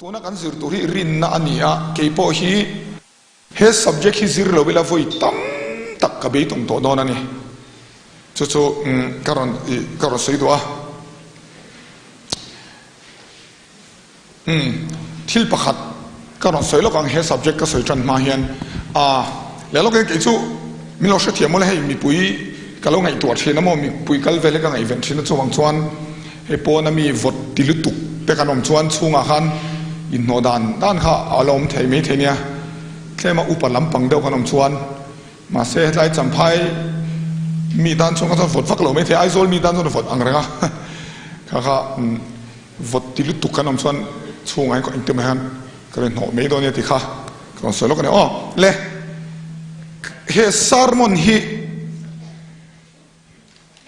Tuna kan zir tur hi rinna a ni a, kei pawh hi he subject hi zir lo ila vawi tam tak ka beitawng tawh dawn a ni. Chu chu ka rawn ka rawn sawi duh a. Umm thil pakhat ka rawn sawi lawk ang he subject ka sawi tan hma hian a leh lawk in kei chu min lo hrethiam mawle hei mipui ka lo ngaihtuah thin a maw mipui kal vel hi ka ngaihven thin a chuvang chuan hei pawn a mi vawt ti lutuk te kan awm chuan chhungah khan inhnawh dan dan kha a lo awm thei mai thei nia tlem a upa lampang deuh kan awm chuan mahse hetlai champhai mi tan chuan kha chuan vawt vak lo mai thei Aizawl mi tan chuan a vawt ang reng a kha kha Vawt ti lutuk kan awm chuan chhungah hian engti mai hian ka rawn hnawh mai dawn nia ti kha ka rawn sawi lawk a ni. Aw le, he sermon hi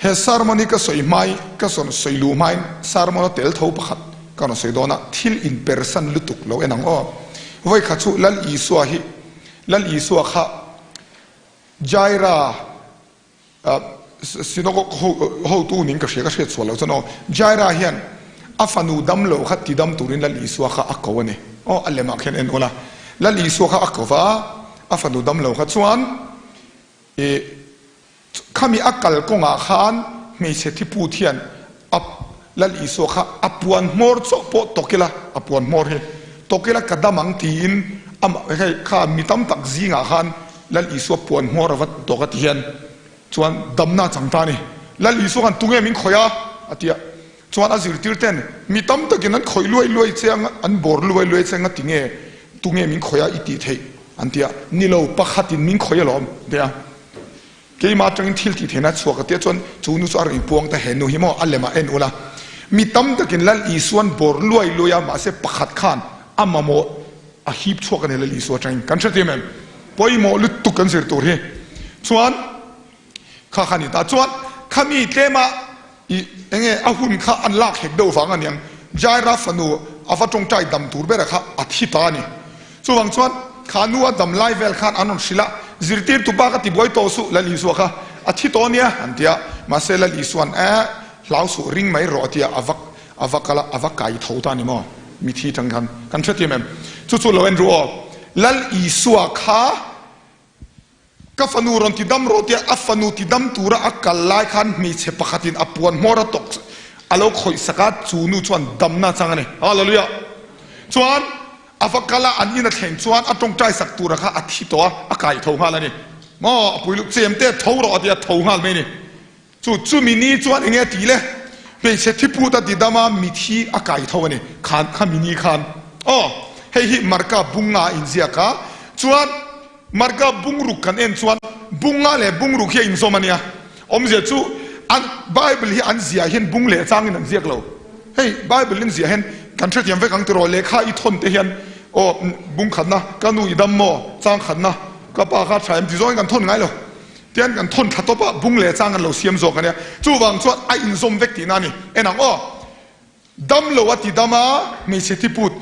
he sermon hi ka sawi hmai ka sawn sawi luh hmain sermon a tel tho pakhat ka rawn sawi dawn a, thil inpersan lutuk lo en ang aw. Vawikhat chu Lal Isua hi Lal Isua kha Jaira Synagogue hotu ning ka hria ka hriat sual lo chuan aw Jaira hian a fanu dam lo kha ti dam turin Lal Isua kha a ko a ni. Aw a lemah khian en ula Lal Isua kha a ko va a fanu dam lo kha chuan i khami a kal kawngah khan hmeichhe thiput hian a Lal Isua kha a puan hmawr chauh pawh tawk ila a puan hmawr hi tawk ila ka dam ang tiin amah hei kha mi tam tak zingah khan Lal Isua puan hmawr a va tawk a ti hian chuan damna a chang ta a ni. Lal Isua khan tunge min khawih a? a ti a. Chuan a zirtir ten mi tam takin an khawih luai luai che ang an bawr luai luai che ang a ti nge tunge min khawih a i tih theih an ti a. Ni lo pakhatin min khawih alawm a ti a. Keimah atangin thil tih theihna chhuak a tia chuan chu nu chu a rawn inpuang ta he nu hi maw a lemah en ula. Mi tam takin Lal Isuan bawr luai luai a mahse pakhat khan a mamawh a hip chhuak a ni Lal Isua atangin. Kan hrethiam em? Pawimawh lutuk kan zir tur hi chuan kha kha ni ta chuan khami tlema I enge a hun kha an lak hek deuh vang aniang, Jaira fanu a va tawngtai dam tur bera kha a thi ta a ni. Chuvang chuan kha nu a dam lai vel khan an rawn hrilh a, zirtirtu pa ka ti buai tawh suh Lal Isua kha a thi tawh ania an ti a, mahse Lal Isua'n eh hlau suh ring mai rawh a ti a, a va a va kal a, a va kai tho ta a ni maw mithi tang khan kan hrethiam em? Chu chu lo en ru aw, Lal Isua kha Ka fanu rawn ti dam rawh tia a fanu ti dam tura a kal lai khan hmeichhe pakhatin a puan hmawr a tawk a lo khawih sak a, chu nu chuan damna a chang a ni. Hallelujah! Chuan a va kal a, an in a thleng chuan a tawngtai sak tura kha a thi tawh a, a kai tho nghal a ni. Maw a pui luh chem te tho rawh a ti a, tho nghal mai a ni. Chu chumi ni chuan enge a tih le? Hmeichhe thiput a ti dam a, mithi a kai tho a ni. Khan khami ni khan. Aw, hei hi Marka bunga a inziak a, chuan Marka bungruk kan en chuan bunga leh bungruk hi a inzawm a nia. Awmzia chu an Bible hi an ziah hian bung leh changin an ziak lo. Hei Bible in ziah hian kan hrethiam vek ang tiraw lehkha i thawn te hian aw bung khatna ka nu i dam maw chang khatna ka pa kha tha em ti zawngin kan thawn ngai lo. Tian kan thawn thla tawp a, bung leh chang an lo siam zawk a nia. Chuvang chuan a inzawm vek tihna a ni. En ang aw. Dam lo a ti dam a, hmeichhe thiput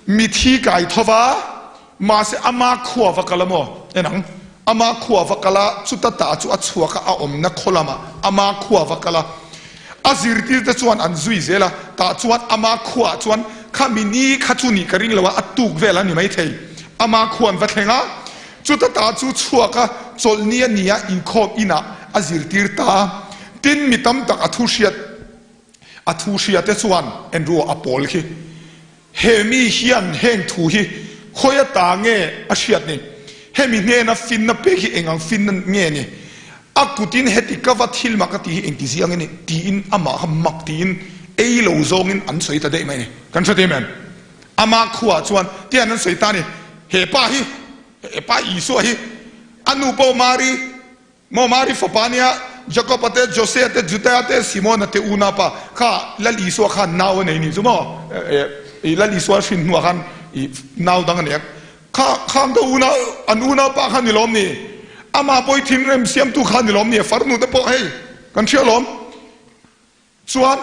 mithi kai tho va, mahse ama khua va kal a maw? En ang. Ama khua va kal a, chuta tah chu a chhuak a, a awmna khaw lamah ama khua va kal a. A zirtirte chuan an zui zel a, tah chuan ama khuaah chuan khami ni kha chu nih ka ring lo a, a tuk vel a ni maithei. Ama khua an va thleng a. Chuta ta chu chhuak a, chawlhni a ni a, inkhawm inah a zirtir ta a. Tin, mi tam tak a thu hriat a thu hria te chuan Andrew a pawl khi, He mi hian heng thu hi khawi ata nge a hriat ni? Hemi hnena finna pek hi eng ang finna nge ni? A kutin heti ka va thil mak a tih hi engti ziang i ni? tiin amah kha mak tiin ei lo zawngin an sawi ta daih mai a ni. Kan hre thei em? Amah khuaah chuan tian an sawi ta a ni, He pa hi, he pa Isua hi, a nu pawh Mari, maw Mari fapa nia, Jakob-a te, Jose-a te, Juda-a te, Simon-a te unapa kha Lal Isua khan nau a nei nih chu maw? I Lal Isua hrin hnuah khan i nau dang a nei a, kha khang ka unau, an unaupa kha ni lawm ni? Amah pawh i thinrim siamtu kha ni lawm ni? A farnu te pawh hei kan hria lawm. Chuan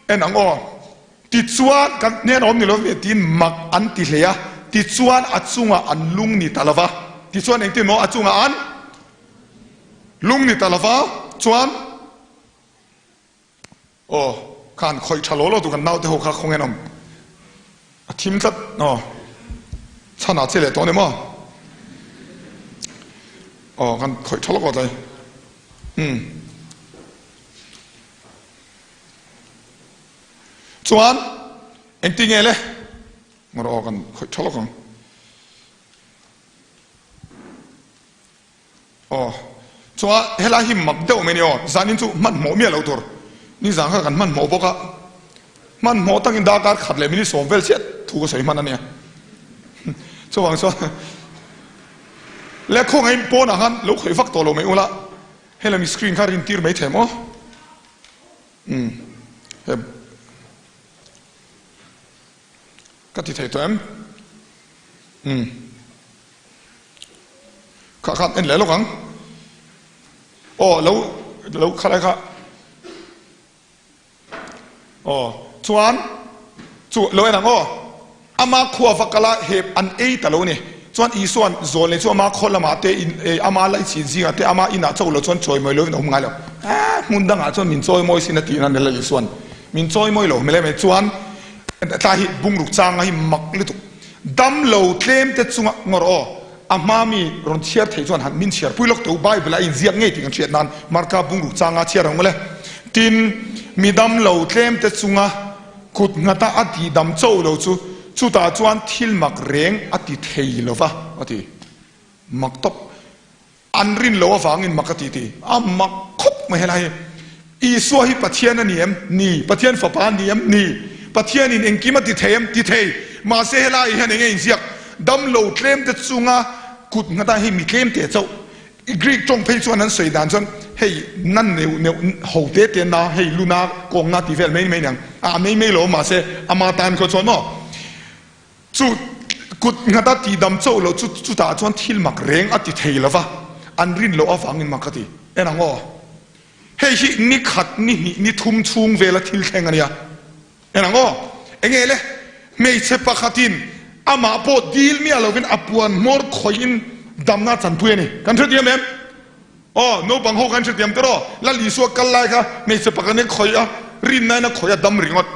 en ang aw, tichuan kan hnen awm ni lo ve tiin mak an ti hle a, tichuan a chungah an lung ni ta lo va, tichuan engtin maw a chungah an lung ni ta lo va, chuan aw khan khawih tha lo lo tu kan naute ho kha khawngen awm. Thim tlat aw. Chhan ah che leh tawh a ni maw? Aw kan khawih tha lawk aw tlai. Umm. Chuan engti nge le? Ngawr aw kan khawih tha lawk ang. Aw chuan helai hi mak deuh mai a ni aw, zanin chu hmanhmawh miah loh tur nizan kha kan hmanhmawh bawk a, hmanhmawh takin darkar khat leh minute sawm vel chiah thu ka sawi hman a nia. Chuvang chuan leh khawngaihin pawnah khan lo khawih vak tawh lo mai ula, helami screen kha rin tir mai thei maw? Umm he ka ti thei tawh em? Umm. Kha khan en leh lawk ang. Aw lo lo khalai kha. Aw chuan chu lo en ang aw. Ama khua va kal a hep an ei ta lo ni. Chuan Isua'n zawl nei chu ama khaw lamah te in ei ama laihchhin zingah te ama inah chauh lo chuan chawimawi lovin a awm ngai lo. Aa hmun dangah chuan min chawimawi sin a tihna ni la Isua'n min chawimawi lo hmel em em chuan tlai hi bungruk changa hi mak lutuk. Damlo tlem te chunga ngawr aw, a hma mi rawn chhiar theih chuan han min chhiar pui lawk teh u, Bible a inziak ngei tih kan hriat nan Marka bungruk changa chhiar ang ule. Tin, mi damlo tlem te chunga kut nghata a tihdam cho lo chu chutah chuan thil mak reng a ti thei lo va, a ti. Mak tawp. An rin lo avangin mak a ti ti. A mak khawp mai helai hi. Isua hi Pathian a ni em? Ni. Pathian fapa a ni em? Ni. Pathianin engkim a ti thei em? Ti thei. Mahse helai hian enge inziak? Damlo tlem te chunga kut nghata hei mi tlem te chauh. Greek tawng phei chuan an sawi dan chuan hei na neuh neuh ho te te na hei luna kawng na ti vel mai mai niang. A mai mai lo mahse ama tan khaw chuan maw? Chu kut nghat a tihdam chauh loh chu chutah chuan thil mak reng a ti thei lo va, an rin loh avangin mak a ti. En ang aw. Hei hi ni khat, ni hnih, ni thum chhung vela thil thleng a nia. En ang aw. Enge le? Hmeichhe pakhatin amah pawh dil miah lovin a puan hmawr khawihin damna a chanpui a ni. Kan hrethiam em? Aw, naupang ho khan hrethiam tawh rawh. Lal Isua kal lai kha hmeichhe pakhat nen khawih a, rinna in a khawih a dam ringawt.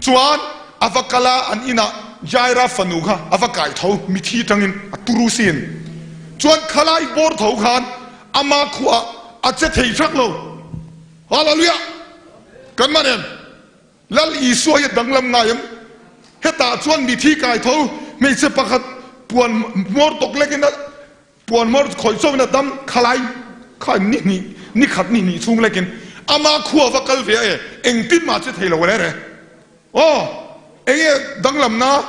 Chuan a va kal a, an inah Jaira fanu kha a va kai tho, mithi tangin a turu sin. Chuan khalai bawr tho khan ama khuah a che thei thak lo. Hallelujah! Kan man em? Lal Isua hi a danglam ngai em? Hetah chuan mithi kai tho hmeichhe pakhat puan hmawr tawk lekin a Puan hmawr khawih chauhin a dam khalai kha ni hnih, ni khat ni hnih chhung lekin ama khua va kal ve a e, engtin mah che thei lo le re. Aw, enge danglamna?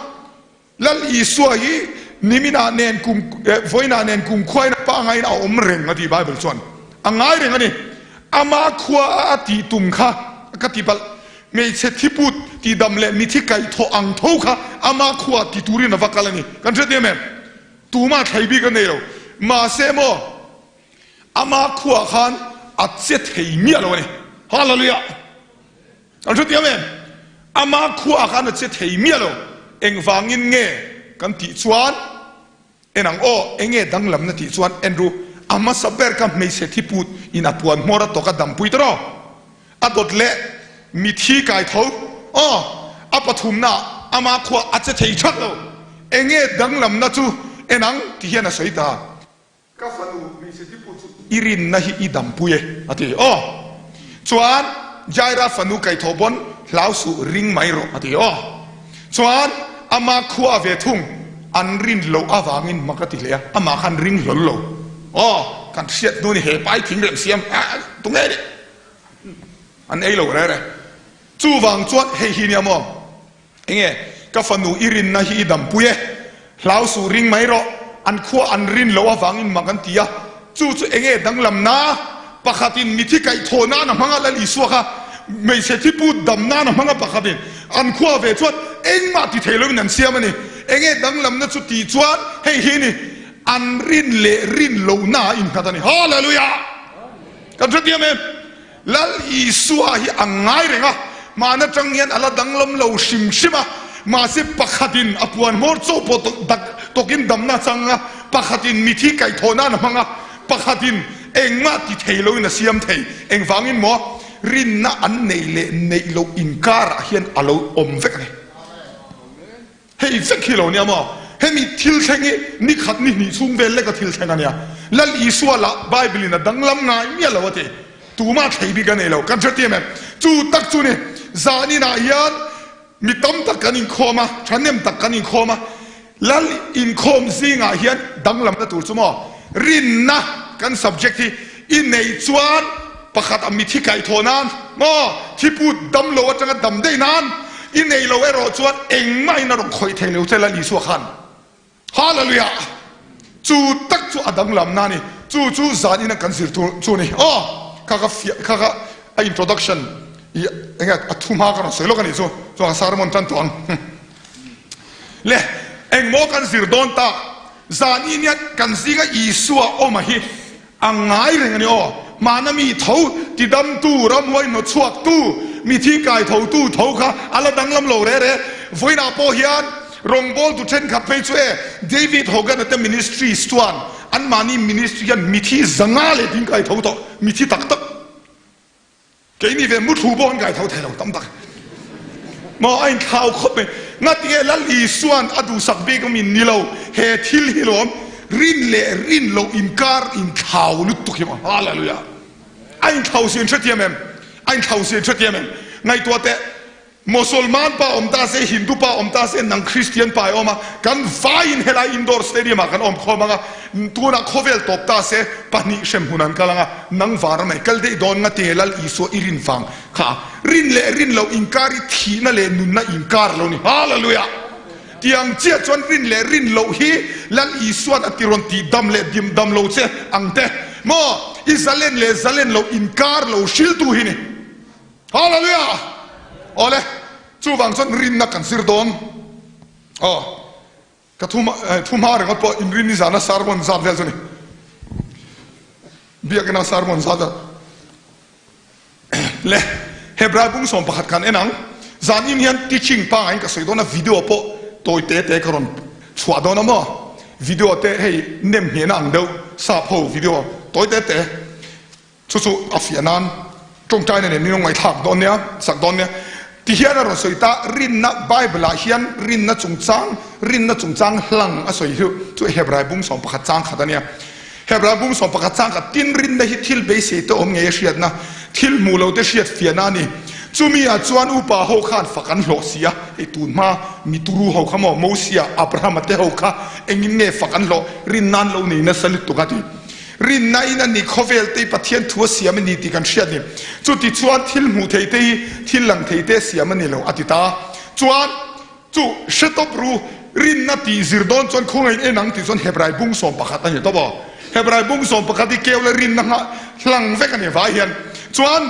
Lal Isua hi niminah nen kum, eh, vawiinah nen kum khuain a pangaiin a awm reng a ti Bible chuan. A ngai reng a ni. Ama khua a a tih tum kha ka ti palh. Hmeichhe thiput tihdam leh mithi kaihthawh ang tho kha ama khua ti turin a va kal a ni. Kan hrethiam em? Tumah thlei bik a nei lo. Mahse maw, ama khuah khan a che thei miah lo a ni. Hallelujah! Kan hrethiam em? Ama khuah khan a che thei miah lo. Engvangin nge kan tih chuan, en ang aw, enge danglamna tih chuan en ru, a hmasa ber kha hmeichhe thiput in a puan hmawr a tawk a dampui ta rawh. A dawt leh mithi kai tho. Aw, a pathumna ama khua a che thei thak lo. Enge danglamna chu en ang ti hian a sawi ta. Ka fanu hmeichhe thipu chu i rinna hi i dampui e, a ti. Aw, chuan Jaira fanu kai tho pawn hlau suh ring mai rawh, a ti. Aw, chuan ama khua ve thung an rin loh avangin mak a ti hle a, amah khan ring hlawl lo. Aw, kan hriat hnu ni he pai thing rem siam tunge nih? An ei lo rere. Chuvang chuan hei hi nia maw? Enge ka fanu i rinna hi i dampui e? Hlau suh ring mai rawh. An khua an rin loh avangin mak an ti a. Chu chu enge danglamna? Pakhatin mithi kaihthawh nan a hmang a, Lal Isua kha hmeichhe thiput dam nan a hmang a pakhatin an khua ve chuan engmah ti thei loin an siam a ni. Enge danglamna chu tih chuan hei hi ni an rin leh rin lohna a innghat a ni. Hallelujah! Kan hrethiam em? Lal Isua hi a ngai reng a, mahna tang hian a la danglam lo hrim hrim a, mahse pakhatin a puan hmawr chaw pawh dak tawkin damna a chang a, pakhatin mithi kaihthawh nan a hmang a, pakhatin engmah ti thei loin a siam thei. Engvangin maw? Rinna an neih leh neih loh inkarah hian a lo awm vek a ni. Hei. vek hi lo nia maw? Hemi thil thleng hi ni khat ni hnih chhung vel leka thil thleng a nia. Lal Isua lah Bible in a danglam ngai miah lo a ti. Tumah thlei bik a nei lo. Kan hrethiam em? Chu tak chu ni, zaninah hian mi tam tak kan inkhawm a, thahnem tak kan inkhawm a. Lal inkhawm zingah hian danglamna tur chu maw? Rinna kan subject hi i neih chuan pakhat a mithi kaihthawh nan maw? Thiput dam lo atanga dam daih nan i nei lo erawh chuan engmahin a rawn khawih thei lo che Lal Isua khan. Hallelujah! Chu tak chu a danglamna a ni. Chu chu zan ina kan zir tur chu a ni. Aw! Kha ka fiah kha ka a introduction i enge a thu hma ka rawn sawi lawk a nih chu. Chuan ka sermon tan tawh ang. Le engmaw kan zir dawn tak? Zan in hian kan zinga Isua awma hi A ngai reng a ni aw. Hmana mi tho tidamtu, ramhuai hnawchhuaktu, mithi kaithotu tho kha a la danglam lo re re. Vawiinah pawh hian rawngbawltu thenkhat phei chu e David Hogan-a te Ministries chuan anmahni ministry hian mithi 500 leh ding kaitho tawh, mithi tak tak. Keini ve muthlu pawh an kai tho thei lo tam tak maw a inthlau khawp mai. Ngatinge Lal Isua'n a duhsak bik awm in ni lo, he thil hi lawm rin leh rin loh inkar inthlau lutuk hi maw. Hallelujah. A inthlau si an hrethiam em? A inthlau si an hrethiam em? Ngaihtuah teh. Mosolman pa awm ta se, Hindu pa awm ta se, nang Kristian pa i awm a, kan vaiin helai indoor stadium ah kan awm khawm ang a, tunah khawvel tawp ta se, pahnih hremhmun an kal ang a, nang vara mai kal daih dawn nga tinge Lal Isua i rin vang kha a, rin leh rin loh inkar i thihna leh nunna inkar lo ni. Hallelujah! Tiang chiah chuan rin leh rin loh hi Lal Isua'n a ti rawn tih dam leh dim dam lo che ang te maw? I zalen leh zalen loh inkar lo hriltu hi ni. Hallelujah! Awle, chuvang chuan rinna kan zir dawn. Aw, ka thu thu hma ringawt pawh inrin ni zana sermon zat vel chu ni. Biakina sermon zat vel. Le, Hebrai bung 11 kan en ang. Zan in hian teaching pangain ka sawi dawn a, video pawh tawi te te ka rawn chhuah dawn a maw? Video te hei nem nghehna ang deuh, sap ho video tawi te te. Chu chu a fiah nan tawngtaina nen min ngaihthlak dawn nia, sak dawn nia. Ti hian a rawn sawi ta, rinna Bible ah hian rinna chungchang, rinna chungchang hlang a sawi hi chu Hebrai bung 11 chang khat a nia. Hebrai bung 11 chang khat tin rinna hi thil beisei te awm ngei a hriatna, thil hmuh lo te hriat fiahna a ni. Chumi ah chuan upa ho khan fak an hlawh si a, hei tun hma mi turu ho kha maw, Mosia, Abrahama te ho kha engin nge fak an hlawh, rinna an lo nei nasa lutuk a ti. Rinna in a ni khawvel te hi Pathian thu a siam a ni tih kan hriat ni. Chuti chuan thil hmuh thei te hi thil lang thei te siam a ni lo a ti ta. Chuan chu hre tawp ru, rinna tih zir dawn chuan khawngaih en ang tih chuan Hebrai bung 11 a ni tawp aw. Hebrai bung 11 hi keu leh rinna hlang vek a ni vai hian. Chuan.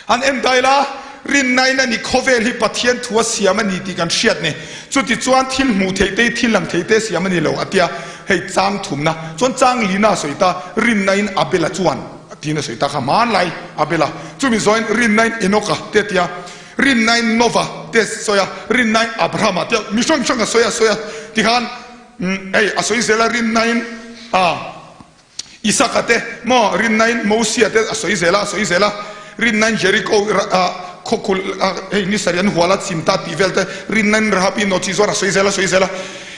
An en ta ila, rinnain a ni khawvel hi Pathian thu a siam a ni tih kan hriat ni. Chuti chuan thil hmuh theih te hi thil lang thei te siam a ni lo a tia, hei chang thumna chuan chang lina a sawi ta, rinnain Abela chuan tiin a sawi ta kha hmanlai Abela chumi zawin rinnain Enoka te a tia, rinnain Nova te a sawi a, rinnain Abrahama te a mi hrang hrang a sawi a sawi a tikhan hei a sawi zel a rinnain a. Isaka te maw rinnain Mosia te a sawi zel a, a sawi zel a, rinnain Jeriko khawkhul hei ni sarih an hual a chim ta tih vel te, rinnain Rahabi nawhchi zuar a sawi zel a, sawi zel a.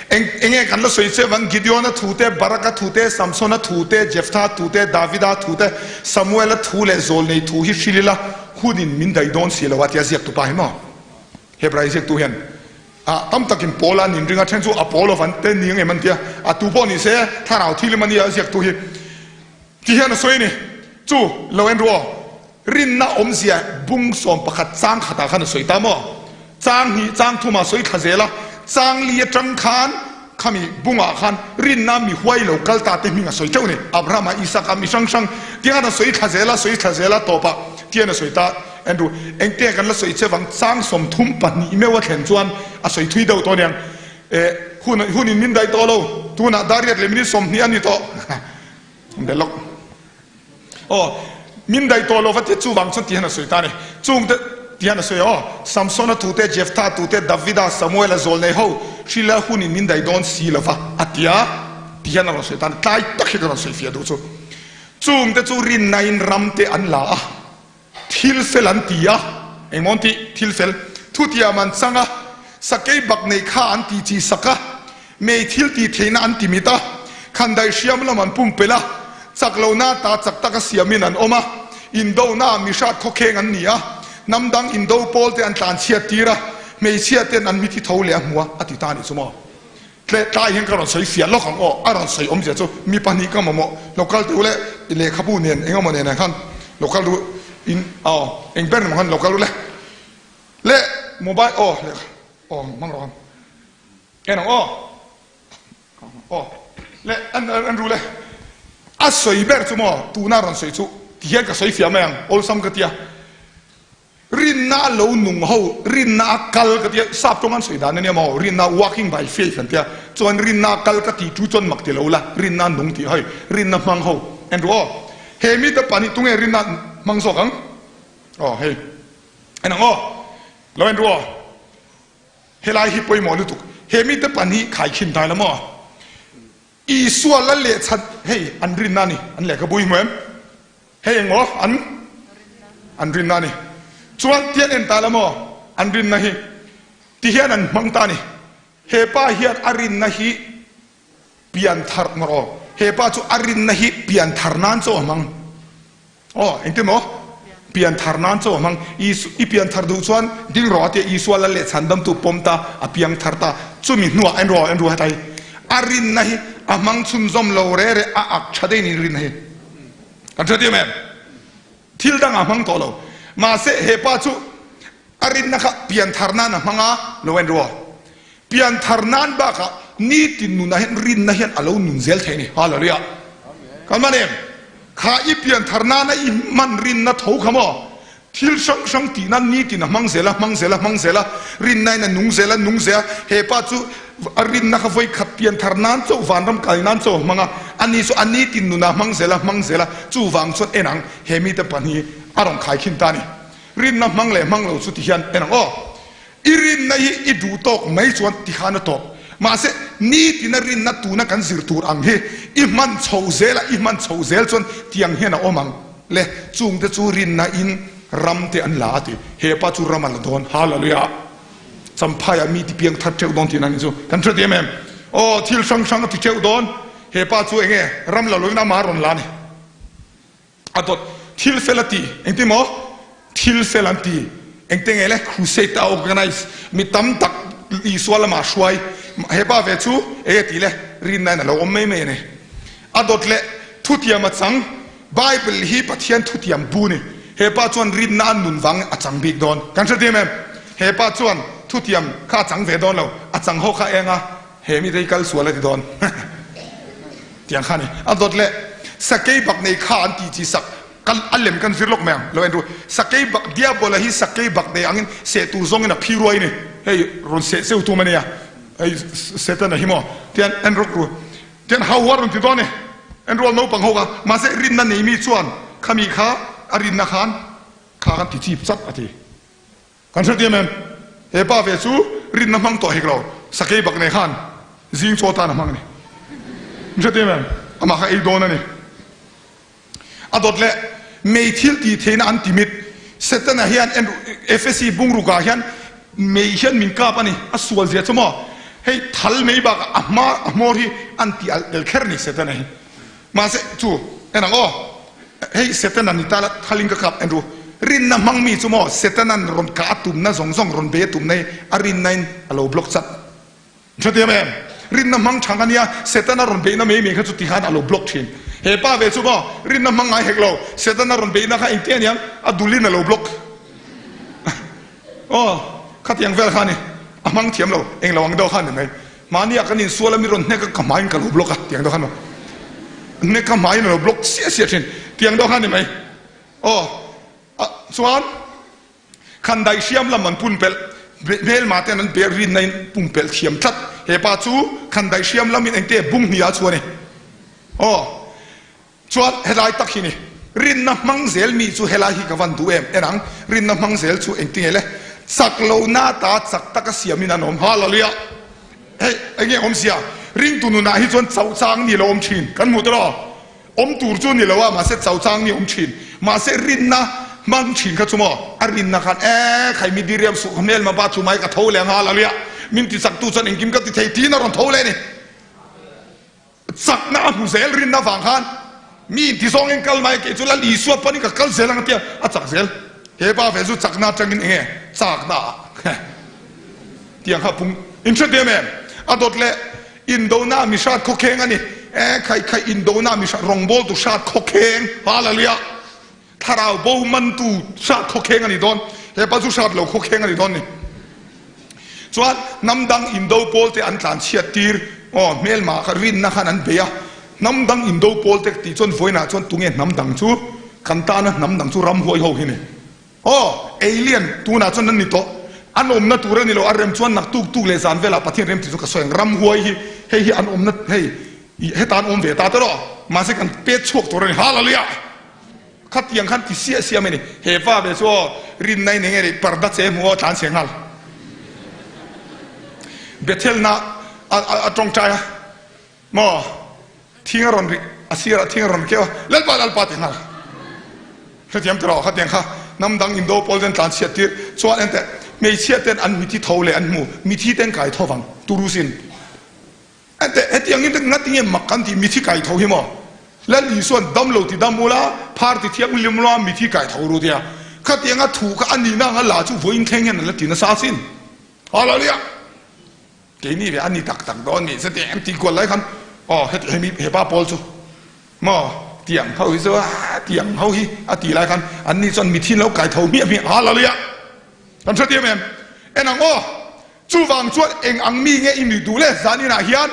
Eng enge kan la sawi che vang Gideona thu te, Baraka thu te, Samsona thu te, Jeftha thu te, Davida thu te, Samuela thu leh Zawlnei thu hi hril ila hunin min daih dawn si lo a tia ziaktu pa hi maw Hebrai ziaktu hian Ah, tam takin Paul an inring a, then chu Apollo van te ni ang em an tia, a tu pawh ni se thlarau thil a nia a ziaktu hi ti hian a sawi a ni. Chu lo en ru aw, rinna awmzia bung 11 chang khatah khan a sawi ta maw? Chang hnih chang thumah a sawi thla zel a, chang li atang khan khami bungah khan rinna mi huai lo kal ta te hming a sawi teuh a ni, Abrahama, Isaka, mi hrang hrang ti khan a sawi thla zel a, sawi thla zel a tawpah tihian a sawi ta. Andrew, engte kan la sawi che vang chang 32 meuh a thlen chuan a sawi thui deuh tawh aniang. Eh, hun hunin min daih tawh lo, tunah dar riat leh minute 20 a ni tawh. Be lawk. Aw, min daih tawh lo va tia chuvang chuan tihian a sawi ta a ni. Chungte tihian a sawi a, aw, Samsona tute, Jeftha tute, Davida, Samuela zawlnei ho hrila hunin min daih dawn si lo va a tia tihian a rawn sawi ta a ni. Tlai tak hi ka rawn sawi fiah duh chu. Chungte chu rinnain ramte an la a. Thil fel an ti a, engmaw an tih? Thil fel. Thutiam an chang a. Sakei bak nei kha an ti chi sak a, mei thil tih theihna an ti mit a, khandai hriam lam an pumpelh a, chak lohna ta chak taka siamin an awm a, indona mihrat khawkheng an ni a, hnam dang indo pawl te an tlanchhiat tir a, hmeichhia ten an mithi tho leh a hmu a, a ti ta a nih chu maw. Tle tlai hian ka rawn sawi fiah lawk ang aw, a rawn sawi awmzia chu mi pahnih ka mamawh lo kal teh u le, i lehkhabu nen eng emaw nen ah khan lo kal ru in aw eng ber emaw khan lo kal u le, le mobile aw lehkha aw hmang rawh ang en ang aw aw le an an ru le a sawi ber chu maw tuna rawn sawi chu ti hian ka sawi fiah mai ang awlsam ka tia. Rinna a lo nung ho, rinna a kal ka tia, sap tawng an sawi dan ania maw, rinna walking by faith an tia, chuan rinna a kal ka tih chu chuan mak ti lo la, rinna a nung tih hei, rinna hmang ho, en ru aw, he mite pahnih tunge rinna hmang zawk ang? Aw hei, en ang aw, lo en ru aw, helai hi pawimawh lutuk, he mite pahnih khaikhin dai la maw? Isua la lehchhan, hei an rinna a ni, an lehkhabu hi hmu em? Hei engmaw an an rinna a ni. Chuan tian en ta la maw an rinna hi ti hian an hmang ta a ni. He pa hian a rinna hi pian thar maw aw he pa chu a rinna hi pian thar nan chaw a hmang. Aw engtin maw pian thar nan chaw a hmang. Isu i pian thar duh chuan ding rawh a tia Isua lal leh chhandamtu pawm ta a piang thar ta. Chumi hnuah en rawh en ru hetlai a rinna hi a hmang chhunzawm lo re re a ak tha daih niin rinna hi. Kan hre diam em? Thil dang a hmang tawh lo. Mahse he pa chu a rinna kha pianthar nan a hmang a, lo en rua. Pianthar nan bakah nitin nunah hian rinna hian a lo nun zel thei a ni. Hallelujah. Kan hman em? Kha i pianthar nana i hman rinna tho kha maw? Thil hrang hrang tih nan nitin a hmang zel a, hmang zel a, hmang zel a, rinna in a nung zel a, nung zel a, he pa chu a rinna kha vawi khat pian thar nan chauh vanram kal nan chauh a hmang a, ani chu a nitin nunah hmang zel a, hmang zel a, chuvang chuan en ang he mite pahnih a rawn khai khin ta a ni. Rinna hmang leh hmang lo chu ti hian en ang aw. I rinna hi i duh tawk mai chuan ti khan a tawp. Mahse, nitina rinna tuna kan zir tur ang hi i hman chho zel a, i hman chho zel chuan tiang hian a awm ang le. Chungte chu rinna in ram te an la a ti. He pa chu ram a la dawn. Hallelujah! Champhaiah mi ti piang thar teuh dawn tihna ni chu kan hre diam em? Aw, thil hrang hrang a ti teuh dawn. He pa chu enge ram la lovin amah a rawn la a ni. A dawt thil fel a ti. Engtin maw? Thil fel an ti. Engte nge le? Crusade a organize. Mi tam tak Isua lamah hruai. He pa ve chu enge tih le? Rinna in a lo awm mai mai a ni. A dawt leh thutiam a chang. Bible hi Pathian thutiam bu ni. He pa chuan rinna a nun vang a chang bik dawn. Kan hre diam em? He pa chuan thutiam kha a chang ve dawn lo. A chang ho kha eng a? He mite hi kal sual a ti dawn. Tiang kha a ni. A dawt leh sakei bak nei kha an tih chi sak kan a lem kan zir lawk mai ang. Lo en ru. Sakei bak Diabola hi sakei bak nei angin seh tur zawngin a phi ruai a ni. Hei rawn seh cheu tum a nia. Hei Setana hi maw? Tian en rawk ru. Tian hau a rawn ti dawn e. En rual naupang ho kha. Mahse rinna nei mi chuan khami kha a rinna khan kha kan ti chip chap a ti. Kan hre diam em? He pa ve chu rinna hmang tawh hek lo, sakei bak nei khan zing chaw tan a hmang a ni. Kan hre diam em? Amah kha ei dawn a ni. A dawt leh mei thil tih theihna an ti mit. Setana hian en Efesi bungrukah hian mei hian min kap a ni. A sual zia chu maw? Hei thal mei bakah a hma a hmawr hi an ti alh tel kher a ni Setana hi. Mahse, chu en ang aw, hei Setana ni ta la, thalin ka kap en ru. Rinna hmang mi chu maw Setana'n rawn kah a tumna zawng zawng rawn bei a tumna hi a rinnain a lo block chat. Hre thiam em? Rinna hmang chhang a nia, Setana rawn beihna mai mai kha chu ti khan a lo block thin. He pa ve chu maw rinna hmang ngai hek lo, Setana rawn beihna kha engtia aniang a dulin a lo block. Aw, khatiang vel kha a ni, a hmang thiam lo, englo ang deuh kha a ni mai. Mahnia kan insual a mi rawn hnek a ka hmaiin ka lo block a tiang deuh khan hnek ka hmaiin a lo block siah siah thin tiang deuh khan ni mai aw a chuan khandai hriam lam an pun pelh hmelma ten an ber rinna in pumpelh thiam tlat he pa chu khandai hriam lam in engte bung hnih ah chuan e aw Chuan helai tak hi ni, rinna hmang zel mi chu helai hi ka van duh em? En ang, rinna hmang zel chu engtinge le? Chak lo na ta chak taka siamin an awm. Hallelujah! Hei, enge awmzia? Ringtu nunah hi chuan chauh chang ni lo awm thin. Kan hmuh tawh lo? Awm tur chu ni lo a, mahse chauh chang ni awm thin. Mahse rinna hmang thin kha chu maw? A rinna khan, Ee, khai mi diriam suh ka hmelma ba chu mai ka tho leh ang, Hallelujah! Min ti chaktu chuan engkim ka ti thei tiin a rawn tho leh a ni. Chakna a hmu zel rinna vang khan mi inti zawngin kal mai kei chu Lal Isua panin ka kal zel ang a tia a chak zel. He pa ve chu chakna atangin eng nge chakna ah tiang kha pung in hre diam em? A dawt leh indona mi hrat khawkheng a ni. E khai khai indona mi hrat rawngbawltu hrat khawkheng Hallelujah. Thlarau bo mantu hrat khawkheng a ni dawn. Hepa chu hrat lo khawkheng a ni dawn ni. Chuan hnam dang indo pawl te an tlan chhiat tir aw hmelma kha rinna khan an bei a. Hnam dang indo pawl te tih chuan vawiinah chuan tunge hnam dang chu kan tana hnam dang chu ramhuai ho hi ni. Aw alien tunah chuan an ni tawh. An awmna tur a ni lo a rem chuan naktuk tuk leh zan velah Pathian rem tih chu ka sawi ang. Ramhuai hi hei hi an awmna hei heta an awm ve ta tawh mahse kan pet chhuak tur a ni. Hallelujah! Khatiang khan ti siah siah mai a ni. He pa ve chu aw rinna in enge nih parda che hmu aw tlan chhe nghal. Bethel na a tawngtai a maw thing a rawn ri a sir ah thing a rawn ri keuh a Lalpa Lalpa ti nghal. Hrethiam tawh rawh khatiang kha hnam dang indo pawl ten tlan chhiat tir chuan enteh hmeichhia ten an mithi tho leh an hmu mithi ten kai tho vang turusin. Enteh, hetiangin te ngati nge mak kan tih mithi kai tho hi maw? Lal Isua'n dam lo ti dam ula, phar ti thiang lim ula, mithi kai tho ru tia. Khatianga thu kha a nihna anga la chu vawiin thleng hian an la ti nasa asin. Hallelujah! Keini ve a ni tak tak dawn ni chuti em tih kual lai khan aw heti hemi hepa pawl chu maw tiang ho hi chu a tiang ho hi a tih lai khan an ni chuan mithi an lo kai tho hmiah hmiah. Hallelujah! Kan hre diam em? En ang aw! Chuvang chuan eng ang mi nge i nih duh le? Zan inah hian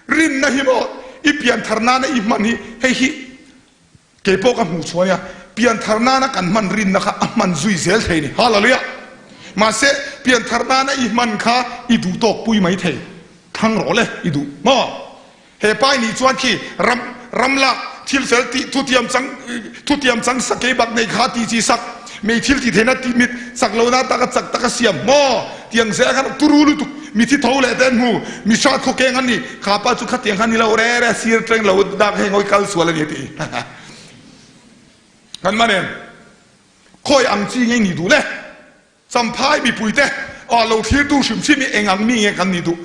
rinna hi maw i pianthar nana i hman hi hei hi kei pawh ka hmuh chhuah ania, pianthar nana kan hman rinna kha a hman zui zel thei ni. Hallelujah! Mahse pianthar nana i hman kha i duh tawk pui mai thei. Thlang rawh le i duh maw? He pa nih chuan khi ram ram lak thil fel tih thutiam chang thutiam chang sakei bak nei kha ti chi sak mei thil ti theihna ti mit chak lohna taka chak taka siam maw tiang zel khan turu lutuk mithi tho leh te an hmu mi hrat khaw keng an ni kha pa chu khatiang khan ni lo re re sir teng lo dak hei ngawi kal sual a ni a ti kan man em khawi ang chi ngei ni duh le. Champhai mipuite ah lo thlirtu hrim hrim hi eng ang mi nge kan nih duh?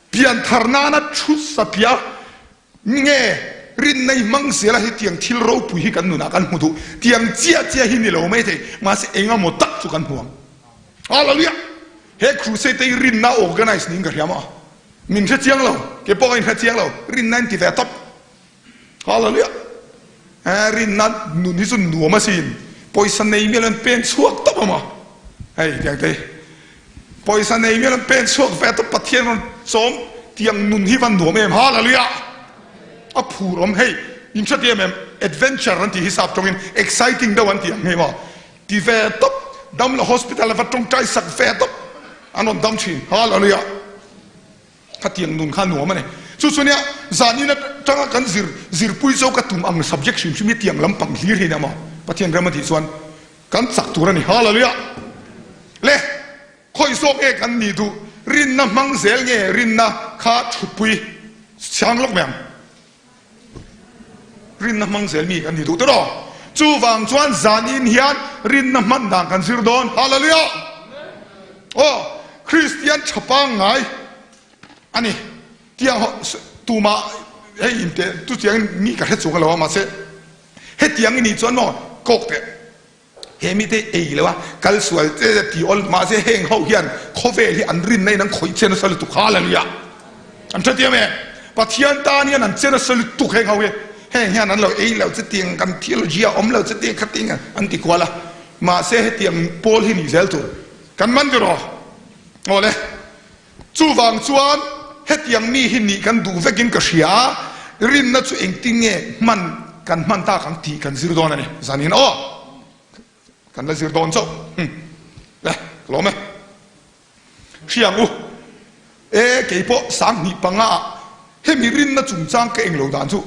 Pianthar nana thu satliah nge rinna i hmang zel a hetiang thil ropui hi kan nunah kan hmu duh? Tiang chiah chiah hi ni lo mai thei, mahse eng emaw tak chu kan hmu ang. Hallelujah! He crusade te hi rinna organize niin ka hria maw? Min hre chiang lo, kei pawh ka inhre chiang lo, rinna in ti ve tawp. Hallelujah! Eh, rinna nun hi chu nuam asin. Pawisa nei mial an pen chhuak tawp awm a. Hei, tiang te. Pawisa nei mial an pen chhuak ve tawp Pathian rawn chawm tiang nun hi van nuam em. Hallelujah! A phur awm hei. In hre ti em em? Adventure an tih hi sap tawngin exciting deuh an ti ang hei maw. Ti ve tawp. Damlo hospital a va tawngtai sak ve tawp. An rawn dam thin. Hallelujah! Khatiang nun kha nuam a ni. Chu chu nia, zanin atanga kan zir zirpui zo ka tum ang subject hrim hrim hi tiang lampang hlir hi nia maw? Pathian ram a tih chuan kan chak tur a ni. Hallelujah! Le, khawi zawk nge kan nih duh? Rinna hmang zel nge rinna kha thutpui chang lawk mai ang? Rinna hmang zel mi kan ni duh tawh. Chuvang chuan zanin hian rinna hman dan kan zir dawn. Hallelujah! Aw, Kristian tha pangngai a ni. Tiang ho tumah hei inte chutiangin mi ka hre chung a lo a, mahse hetiang i nih chuan maw kawk teh. He mite ei lo a, kal sual che che ti awl mahse heng ho hian khawvel hi an rinna in an khawih che nasa lutuk hallelujah an hre tiam e Pathian tan hian an che nasa lutuk heng ho hi heng hian an lo ei lo che tiang kan theology a awm lo che tiang kha tiang an ti kual a mahse hetiang pawl hi ni zel tur kan man tiraw awle chuvang chuan hetiang mi hi nih kan duh vekin ka hria a rinna chu engtin nge hman kan hman tak ang tih kan zir dawn a ni zanin aw kan la zir dawn chauh hmm le ka lawm e hria ang u e kei pawh 2005 ah hemi rinna chungchang ka englo dan chu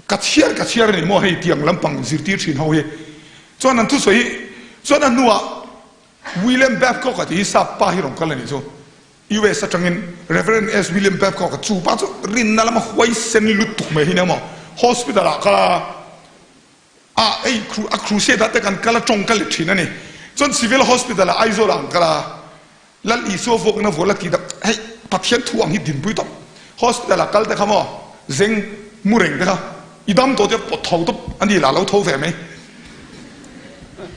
ka chhiar ka chhiar a ni maw hei tiang lampang zirtir thin ho hi chuan an thusawi hi chuan a hnuah William Babcock a tih hi sap pa hi rawn kal a nih chu. US atangin Rev. S. William Babcock a chu pa chu rinna lama huaisen lutuk mai hi nia maw. Hospital ah kal a, a ei a crusade ah te kan kal a tawng ka let thin a ni. Chuan Civil Hospital ah Aizawl ah an kal a. Lal Isua vuakna vual a ti dak hei Pathian thu ang hi dinpui tawp hospital ah kal te kha maw zeng mu reng te kha i dam tawh te pawt tho tawp a ni lah lo tho ve mai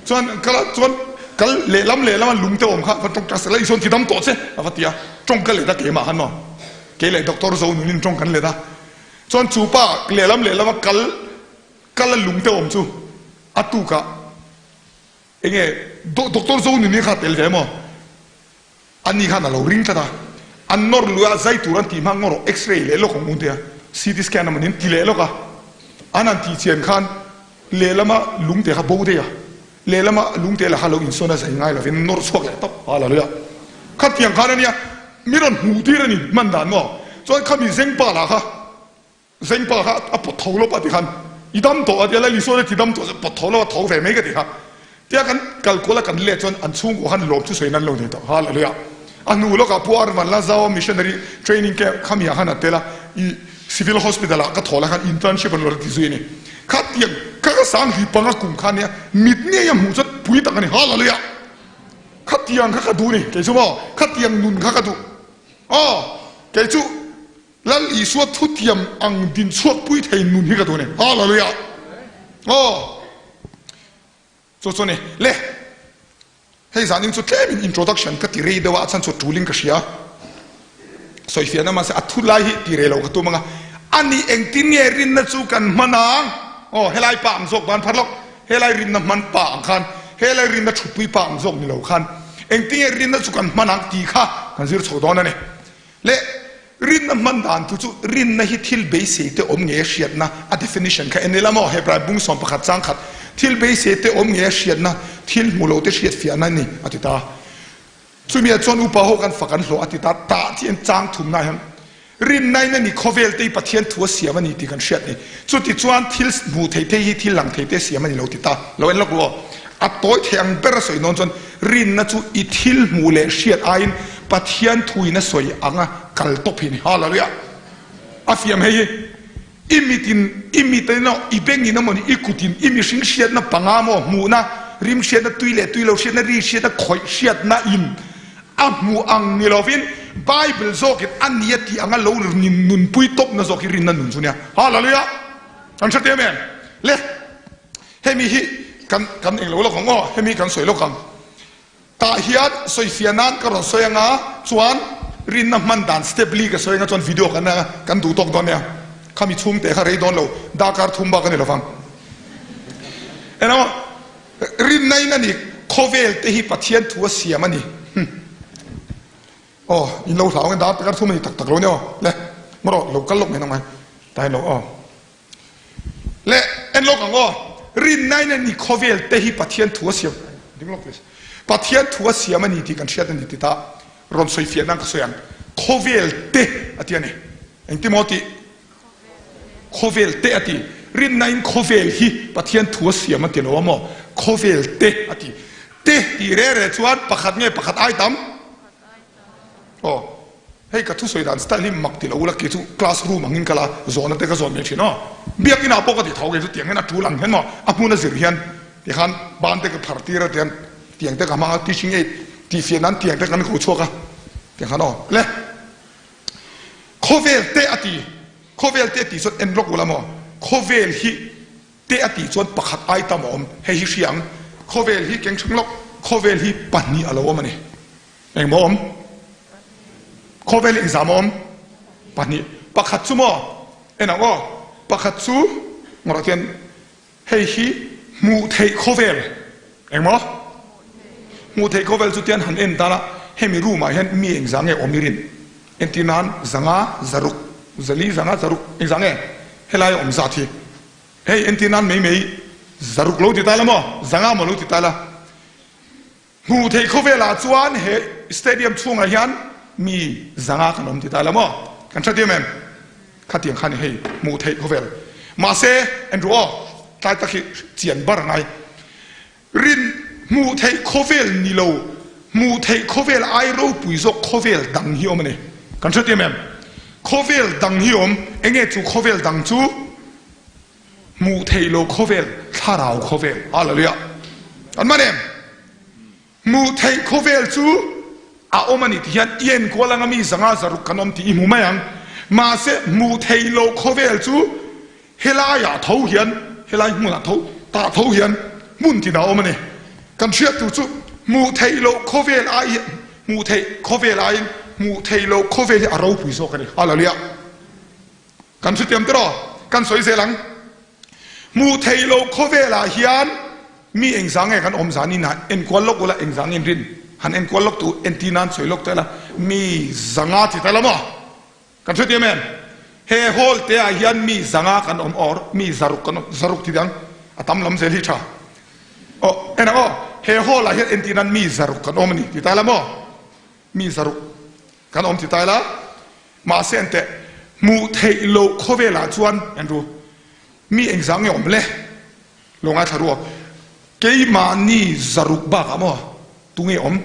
chuan kal a chuan kal lehlam lehlam a lung te awm kha va tawngtai sak Lal Isuan ti dam tawh che a va ti a tawng ka let a keimah khan maw kei leh doctor zo nunin tawng kan let a chuan chu pa lehlam lehlam a kal kal a lung te awm chu a tukah Enge Doctor Zonuni kha tel ve maw? Ani khan a lo ring tlat a, an nawr lui a, zai tur an tih hma ngawr X-ray leh lawk ang u tia CT scan emaw nin ti leh lawk a, an han tih chian khan lehlama lungte kha bo daih a, lehlama lungte lah kha lo insawn a zai ngai lovin nawr chhuak leh tawp a la lui a, khatiang khan ania mi rawn hmuh tir a ni hman dan maw? Chuan khami zengpa lah kha. Zengpa kha a pawt tho lawp a ti khan i dam tawh a tia Lal Isua ti dam tawh a pawt tho lawp a tho ve mai ka ti kha tia kan kal kual a kan let chuan an chhungkua khan lawm chu sawi nan lo nei tawh Hallelujah a hnu lawkah Pu Arvan Lazawa missionary training camp khami ah khan a tel a i civil hospital ah ka thaw lai khan internship an lo la ti zui a ni kha tiang kha ka sang hli panga kum kha nia mit ngei a hmuh chuan pui tak a ni Hallelujah khatiang kha ka duh ni kei chu maw khatiang nun kha ka duh aw kei chu Lal Isua thutiam ang din chhuak pui thei nun hi ka duh a ni. Hallelujah! Aw! Chu chu a ni. Le! Hei zanin chu tlemin introduction ka ti rei deuh a, a chhan chu tulin ka hria. Sawifiahna mahse a thu lai hi ti rei lo ka tum ang a. A ni engtin nge rinna chu kan hman ang? Aw, helai pa ang zawk ban phar lawk. Helai rinna hman pa ang khan, helai rinna thutpui pa ang zawk ni lo khan engtin nge rinna chu kan hman ang tih kha kan zir chho dawn a ni. Le rinna hman dan thu chu rinna hi thil beisei te awm nge hriatna a definition kha en ila maw Hebrai bung 11 chang khat thil beisei te awm nge hriatna thil hmu lo te hriat fiahna a ni a ti ta. Chumi ah chuan upa ho kan fak an hlawh a ti ta tah chi an chang thumna ah hian rinna in a ni khawvel te hi Pathian thu a siam a ni tih kan hriat ni. Chuti chuan thil hmu thei te hi thil lang thei te siam a ni lo ti ta. Lo en lawk ru aw. A tawi thei ang ber a sawi nawn chuan rinna chu i thil hmuh leh hriat aiin Pathian thuin a sawi ang a kal tawp hi a ni. Hallelujah! A fiam hei hi i mitin i mit in aw i bengin emaw ni i kutin i mihring hriatna panga maw hmuhna rim hriatna tui leh tui lo hriatna ri hriatna khawih hriatna in a hmuh ang ni lovin Bible zawkin a ni a tih anga lo nunpui tawpna zawk hi rinna nun chu nia. Hallelujah! Kan hre teh em em? Le! Hemi hi kan kan englo lawk ang aw, hemi kan sawi lawk ang. Tah hian sawifiah nan ka rawn sawi anga chuan rinna hman dan step li ka sawi anga chuan video kan kan duh tawk dawn nia. Khami chhungte kha rei dawn lo, darkar thum bak a ni lovang. Eng rinna in a ni, khawvel te hi Pathian thu a siam a ni. Aw, in lo hlau nge darkar thum a ni tak tak lo nia aw. Le, marawh lo kal lawk mai nang mai. Tah hian lo aw. Le en lawk ang aw, rinna in a ni khawvel te hi Pathian thu a siam ding lawk please Pathian thu a siam a ni tih kan hriat a ni ti ta rawn sawi fiah nan ka sawi ang khawvel te a ti a ni engti maw tih khawvel te a ti rinna in khawvel hi Pathian thu a siam a ti lo a maw khawvel te a ti te tih reh reh chuan pakhat nge pakhat ai tam Aw, hei ka thusawi dan style hi mak ti lo ula kei chu class room angin ka la zawhna te ka zawn mai thin aw. Biakin ah pawh ka ti tho kei chu tiang hian a tul ang hian maw a hmun a zir hian ti khan ban te ka phar tir a tiang tiang te ka hmang a teaching aid tih fiah nan tiang te kan ko chhuak a tiang khan aw le khawvel te a ti khawvel te a tih chuan en lawk ula maw khawvel hi te a tih chuan pakhat ai tam a awm hei hi hria ang khawvel hi keng hrang lawk khawvel hi pahnih a lo awm a ni. Engmaw awm? Khawvel exam a awm pahnih. Pakhat chu maw? En ang aw. Pakhat chu ngawrah chuan hei hi hmuh theih khawvel. Engmaw? Hmuh theih khawvel chu tian han en tan a, hemi room ah hian mi engzah nge awm i rin? Entir nan zanga zaruk, zali zanga zaruk engzah nge helai a awm zat hi? Hei entir nan mai mai zaruk lo ti ta la maw? Zanga maw lo ti ta la? Hmuh theih khawvelah chuan he stadium chhungah hian mi zanga kan awm ti ta la maw? Kan hre tir em? Khatiang khan hei hmuh theih khawvel. Mahse, Andrew aw, tlai tak hi chian bar ngai. Rin hmuh theih khawvel ni lo, hmuh theih khawvel ai ropui zawk khawvel dang hi awm a ni. Kan hre tir em? Khawvel dang hi awm, enge chu khawvel dang chu? Hmuh theih lo khawvel, thlarau khawvel. Hallelujah! An man em? Hmuh theih khawvel chu. A awm a ni ti hian i enkual anga mi 500 600 kan awm tih i hmu mai ang. Mahse, hmuh theih loh khawvel chu helaiah tho hian, helai hmunah tho, tah tho hian hmun tinah a awm a ni. Kan hriat tur chu hmuh theih loh khawvel ai hmuh theih khawvel aiin hmuh theih loh khawvel hi a ropui zawk a ni. Hallelujah! Kan hrethiam tiraw? Kan sawi zel ang. Hmuh theih loh khawvelah hian mi engzah nge kan awm zan in han enkual lawk ula, engzah nge in rin han enkual lawk tu entir nan sawi lawk ta ila, mi 500 ti ta la maw? Kan hrethiam em? He hall te ah hian mi 500 kan awm or mi 600 kan awm, 600 ti dang a tam lam zel hi tha. Aw en ang aw, he hall ah hian entir nan mi 600 kan awm a ni ti ta la maw? Mi 600 kan awm ti ta ila. Mahse enteh, hmuh theih loh khawvelah chuan Andrew, mi engzah nge awm le? Lo ngaithla ruak, keimahni 600 bakah maw tunge awm?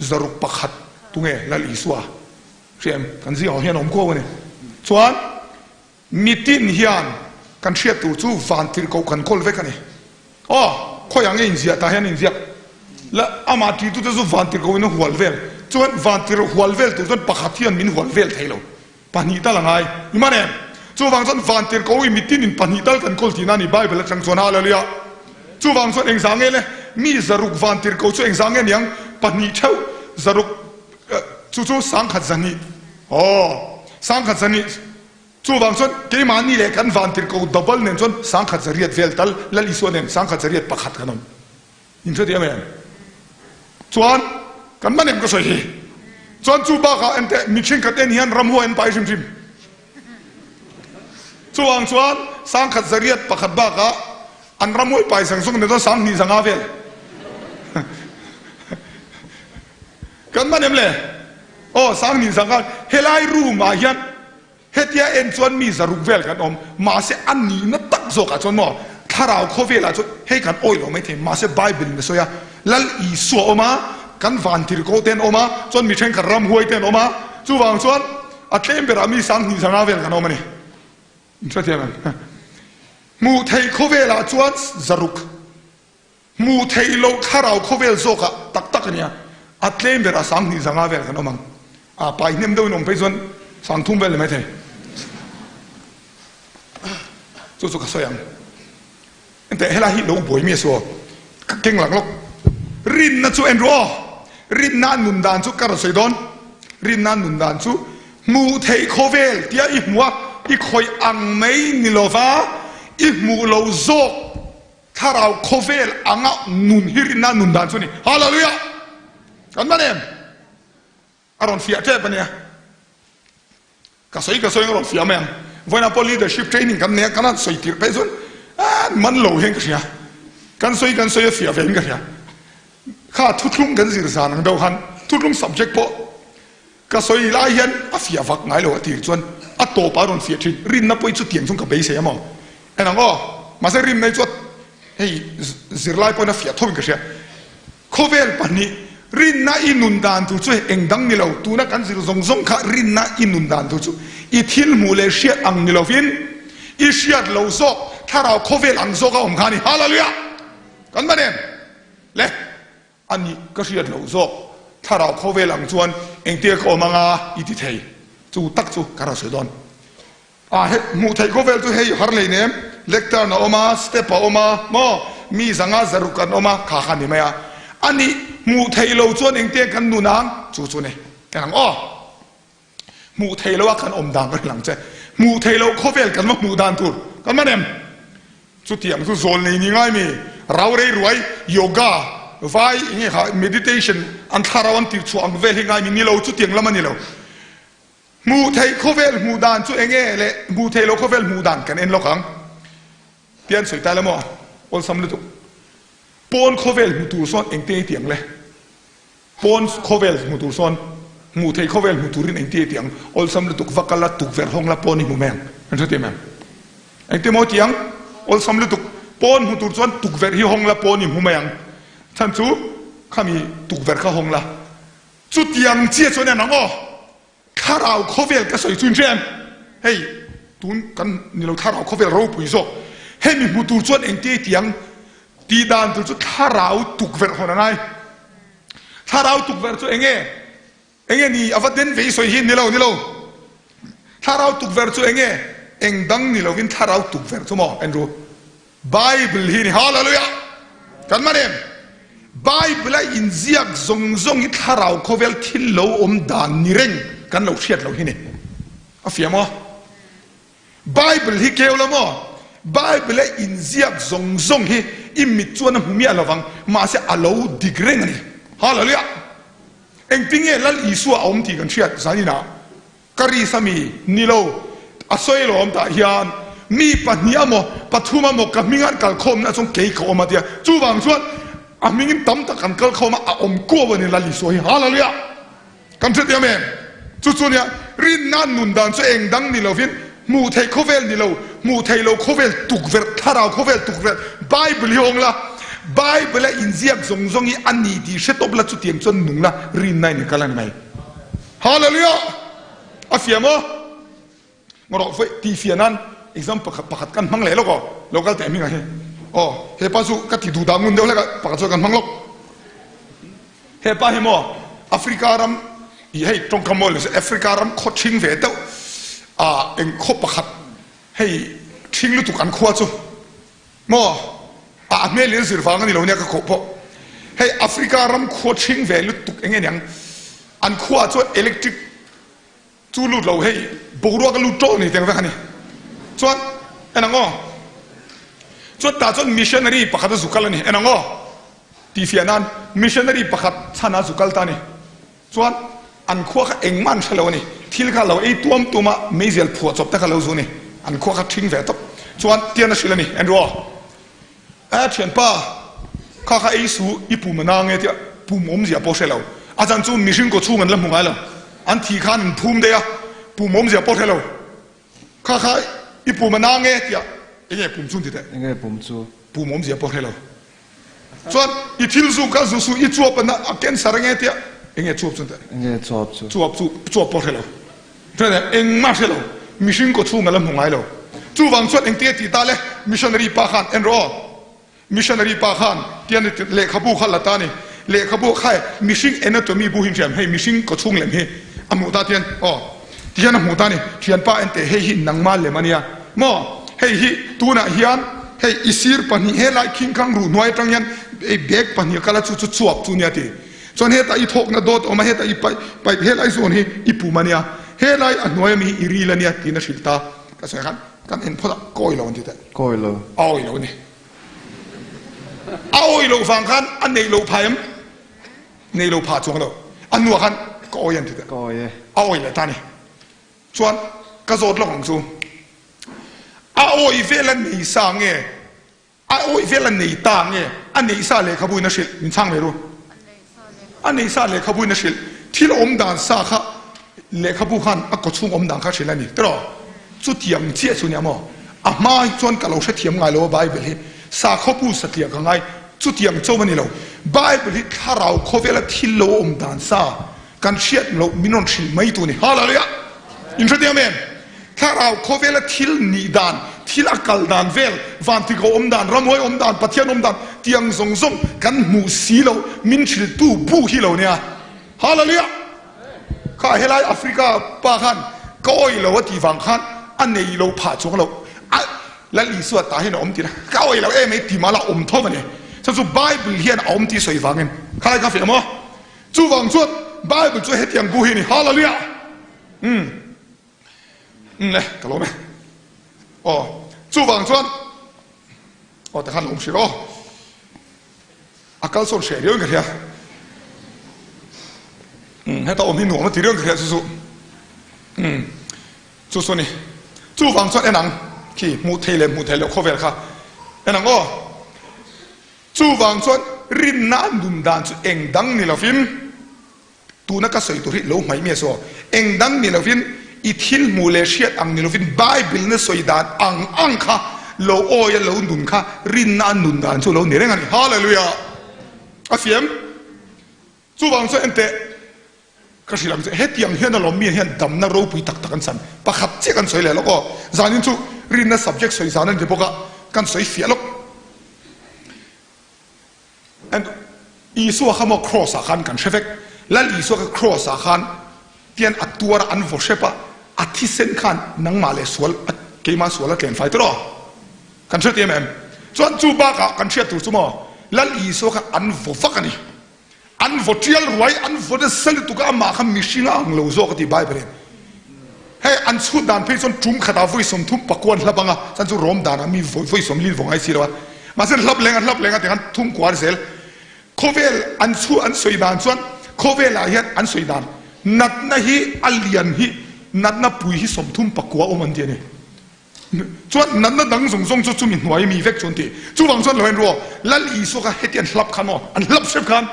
101 tunge Lal Isua? Hria em? Kan zingah hian awm kuau a ni. Chuan Mitin hian kan hriat tur chu vantirhkoh kan kawl vek a ni. Aw, khawiah nge inziah tah hian inziak la, amah titute chu vantirhkoh in a hual vel. Chuan vantirh hual vel tur chuan pakhat hian min hual vel thei lo, pahnih tal a ngai. I man em? Chuvang chuan vantirhkoh i mitin in pahnih tal kan kawl tihna a ni Bible atang chuan. Hallelujah! Chuvang chuan engzah nge le? Mi 600 vantirhkoh chu engzah nge niang? Pahnih theuh 600 chu chu 1002. Aw, 1002. Chuvang chuan keimahni leh kan vantirhkoh double nen chuan 1008 vel tal Lal Isua nen 1001 kan awm. In hre diam em? Chuan kan man em ka sawi hi. Chuan chu bakah enteh mihring khat en hian ramhuai an pai hrim hrim. Chuvang chuan 1001 bakah an ramhuai pai zawng zawng nen chuan 2500 vel. Kan man em le? Aw 2500 helai room ah hian Hetia en chuan mi 600 vel kan awm, mahse a nihna tak zawkah chuan maw thlarau khawvelah chuan hei kan awih lo maithei, mahse Bible in a sawi a, Lal Isua a awm a, kan vantirhkoh te an awm a, chuan mi thenkhat ramhuai te an awm a, chuvang chuan a tlem berah mi 2500 vel kan awm a ni. In hrethiam em? Hmuh theih khawvelah chuan 600. Hmuh theih loh thlarau khawvel zawkah tak tak a nia, a tlem berah 2500 vel kan awm ang. A pai hnem deuhin awm phei chuan 3000 vel ni maithei. Chu chu ka sawi ang. Enteh helai hi lo buai mi a su aw. Ka keng lak lawk. Rinna chu en ru aw. Rinna nun dan chu ka rawn sawi dawn. Rinna nun dan chu hmuh theih khawvel tia i hmuh a, i khawih ang mai ni lova i hmuh lo zawk. Thlarau khawvel anga nun hi rinna nun dan chu a ni. Hallelujah! Kan man em? A rawn fiah tep a nia. Ka sawi ka sawi a rawn fiah mai ang. Vawiinah pawh leadership training kan nei a, kan han sawi tirh phei chuan man lo hian ka hria. Kan sawi kan sawi a fiah ve in ka hria. Kha thuthlung kan zir zan ang deuh khan thuthlung subject pawh Ka sawi lai hian a fiah vak ngai lo a tir chuan a tawpah a rawn fiah thin. Rinna pawh hi chutiang chuan ka beisei a maw? En ang aw. Mahse rinna hi chu hei zirlai pawhin a fiah tho in ka hria. Khawvel pahnih rinna i nun dan tur chu eng dang ni lo. Tuna kan zir zawng zawng kha rinna i nun dan tur chu i thil hmuh leh hriat ang ni lovin i hriat lo zawk thlarau khawvel ang zawk a awm kha a ni. Hallelujah! Kan man em? Le! A nih ka hriat loh zawk, thlarau khawvel ang chuan engtia ka awm anga i ti thei? Chu tak chu ka rawn sawi dawn. A he hmuh theih khawvel chu hei har lei nem, lectern a awm a, step a awm a, maw mi 500 600 an awm a, kha kha ni mai a. A nih hmuh theih lo chuan engtia kan nun ang? Chu chu ni. En ang aw. Hmuh theih loh a kan awm dan ka hrilh ang che. Hmuh theih loh khawvel kan va hmuh dan tur kan man em? Chutiang chu zawl nei ni ngai mi, rau rei ruai, yoga, vai enge kha meditation an thlarau an tirh chhuah ang vel hi ngai mi ni lo, chutiang lam a ni lo. Hmuh theih khawvel hmuh dan chu enge le hmuh theih loh khawvel hmuh dan kan en lawk ang. Tian sawi ta la maw? Awlsam lutuk. Pawn khawvel hmu tur sawn engte i ti ang le? Pawn khawvel hmu tur sawn hmuh theih khawvel hmu turin engti ti ang? Awlsam lutuk va kal la, tukverh hawng la pawn i hmu mai ang. Kan hre tiam em? Engti maw ti ang? Awlsam lutuk pawn hmu tur chuan tukverh hi hawng la pawn i hmu mai ang. Chhan chu khami tukverh kha hawng la. Chutiang chiah chuan en ang aw. Thlarau khawvel ka sawi chu in hre em? Hei tun kan ni lo thlarau khawvel ropui zawk. Hemi hmu tur chuan engti ti ang? Tih dan tur chu thlarau tukverh hawn a ngai. Thlarau tukverh chu enge? Enge ni a va den ve i sawi hi? Ni lo, ni lo. Thlarau tukverh chu enge? Eng dang ni lovin thlarau tukverh chu maw? Andrew, Bible hi ni. Hallelujah! Kan man em? Bible a inziak zawng zawng hi thlarau khawvel thil lo awm dan ni reng kan lo hriat lo hi ni. A fiah maw? Bible hi keu lo maw? Bible a inziak zawng zawng hi i mit chuan a hmu miah lovang, mahse a lo dik reng a ni. Hallelujah! Engtinge Lal Isua a awm tih kan hriat zaninah ka ris ami? Ni lo, a sawi lo awm tah hian mi pahnih amaw pathum amaw ka hming an kal khawmna chuan kei ka awm a tia. Chuvang chuan a hmingin tam tak an kal khawm a, a awm kuau a ni Lal Isua hi. Hallelujah! Kan hre tiam em? Chu chu nia, rinna nun dan chu eng dang ni lovin, hmuh theih khawvel ni lo, hmuh theih lo khawvel tukverh, thlarau khawvel tukverh, Bible hi awng la, Bible a inziak zawng zawng hi a ni tih hre tawp la, chutiang chuan nung la, rinna in i kal a ni mai. Hallelujah! A fiah maw? Ngaw vawi tih fiah nan example pakhat pakhat kan hmang leh lawk aw, lo kal teh hming ah hi aw hepa chu ka ti duh dah ngun deuh hlek a pakhat chuan kan hmang lawk. Hepa hi maw Africa ram ih hei tawngkam maw leh Africa ram khaw ṭhing ve deuh ah eng khaw pakhat hei ṭhing lutuk an khua chu maw ah a hmel in zir vang a ni lo nia ka koh pawh hei Africa ram khua ṭhing ve lutuk eng nge niang an khua ah chuan electric Chu lut lo hei boruak a lut tawh ni teng vek a ni. Chuan en ang aw. Chuan tah chuan missionary pakhat a zu kal a ni. En ang aw. Tih fiah nan missionary pakhat chhan a zu kal ta a ni. Chuan an khua kha engmah an hre lo a ni. Thil kha lo ei tuam tuam a meizial phuah chawp te kha lo zu a ni. An khua kha ṭhing ve tawp. Chuan tian a hrilh a ni. En ru aw. A thianpa, kha kha ei su i pum a na nge tia pum awmzia pawh hre lo. A chan chu mihring kaw chhung an la hmu ngai lo. An thih khan an phum daih a, pum awmzia pawh hre lo. Kha kha i pum a na nge tia enge pum chu an ti teh? Enge pum chu? Pum awmzia pawh hre lo. Chuan i thil zu kha zu su i chuap a na a cancer nge tia enge chuap chu an ti teh? Enge chuap chu? Chuap chu chuap pawh hre lo. Chuan engmah hre lo, mihring kaw chhung a la hmu ngai lo. Chuvang chuan engtia tih ta le, missionary pa khan en rawh aw. Missionary pa khan tian lehkhabu kha la ta a ni. Lehkhabu kha mihring anatomy bu hi an hriam, hei mihring kaw chhung lem hi a hmuh ta tian aw. Tihian a hmuh ta a ni, thianpa en teh hei hi nangma lem a nia maw? Hei hi tunah hian hei i sir pahnih helai khingkhang ruh hnuai atang hian hei bag pahnih a kal a chu chu chuap chu nia ti. Chuan hetah i thawkna dawt a awm a, hetah i pipe pipe helai zawn hi i pum a nia, helai a hnuai ami hi i ril a nia tiin a hrilh ta. Ka sawi khan kan en phawt a, ka awi lo an ti teh. Ka awi lo. A awi lo a ni. A awi loh vang khan a neih loh phah em? Neih loh phah chuang lo. A hnuah khan ka awi an ti teh. Ka awi e. A awi leh ta a ni. Chuan ka zawt lawk ang chu. A awi vel a nei sa nge? A awih vel a nei ta nge? A neih sa lehkhabu in a hrilh, min chhang ve ru. A neih sa lehkhabu in a hrilh. Thil awm dan sa kha lehkhabu khan a kawchhung awm dan kha a hrilh a ni. Tiraw? Chutiang chiah chu nia maw? A hma hi chuan ka lo hrethiam ngai lo a Bible hi. Sakhawpu satliah ka ngai. Chutiang chauh a ni lo. Bible hi thlarau khawvela thil lo awm dan sa Kan hriat loh min rawn hrilh mai tu ni. Hallelujah! In hre diam em? Thlarau khawvela thil nih dan, thil a kal dan vel, vantikho awm dan, ramhuai awm dan, Pathian awm dan tiang zawng zawng kan hmuh si loh min hrilhtu bu hi lo nia. Hallelujah! Kha helai Africa pa khan ka awih lo a tih vang khan a nei lo phah chuang lo. A Lal Isua tah hian a awm tih na ka awih lo em ei ti mah la awm tho a ni. Chu chu Bible hian a awm tih sawi vangin khalai ka fiah maw? Chuvang chuan Bible chu hetiang bu hi a ni. Hallelujah! Umm. Umm le, ka lawm e. Aw, chuvang chuan aw tikhan lo awm hrih aw. A kal sawn hreh riau in ka hria. Umm, heta awm hi nuam a ti riau in ka hria chu chu. Umm, chu chu a ni. Chuvang chuan en ang khi hmuh thei leh hmuh thei loh khawvel kha en ang aw. Chuvang chuan rinna a nun dan chu eng dang ni lovin, tuna ka sawi tur hi lo hmaih miah saw, eng dang ni lovin i thil hmuh leh hriat ang ni lovin Bible na sawi dan ang ang kha lo awi a lo nun kha rinna a nun dan chu lo ni reng a ni. Hallelujah! A fiam. Chuvang chuan enteh ka hrilh ang che, hetiang hian alawm mi hian damna ropui tak tak an chan. Pakhat chiah kan sawi leh lawk aw. Zanin chu rinna subject sawi zan a ni bawk a, kan sawi fiah lawk. And. Isua kha maw Kraws ah khan kan hre vek. Lal Isua kha Kraws ah khan tian a tuar a, an vaw hrep a, a thisen khan nangmah leh sual a keimah sual a tlen fai tawh. Kan hre ti em em? Chuan chu bakah kan hriat tur chu maw Lal Isua kha an vaw vak a ni. An vaw tial ruai, an vaw nasa lutuk a, amah kha mihring a ang lo zawk a ti Bible in. Hei an chhut dan phei chuan tum khatah vawi 30 pakua an hlap ang a, chuan chu Rom danah mi vawi sawm lil vaw ngai si lo a. Mahse hlap leng a hlap leng a ti khan thum kuar zel. Khawvel an chhu an sawi dan chuan khawvelah hian an sawi dan natna hi a lian hi natna pui hi 34 awm an ti a ni. Chuan natna dang zawng zawng chu chumi hnuai mi vek chu an ti. Chuvang chuan lo en ru aw, Lal Isua kha heti an hlap khan aw, an hlap hrep khan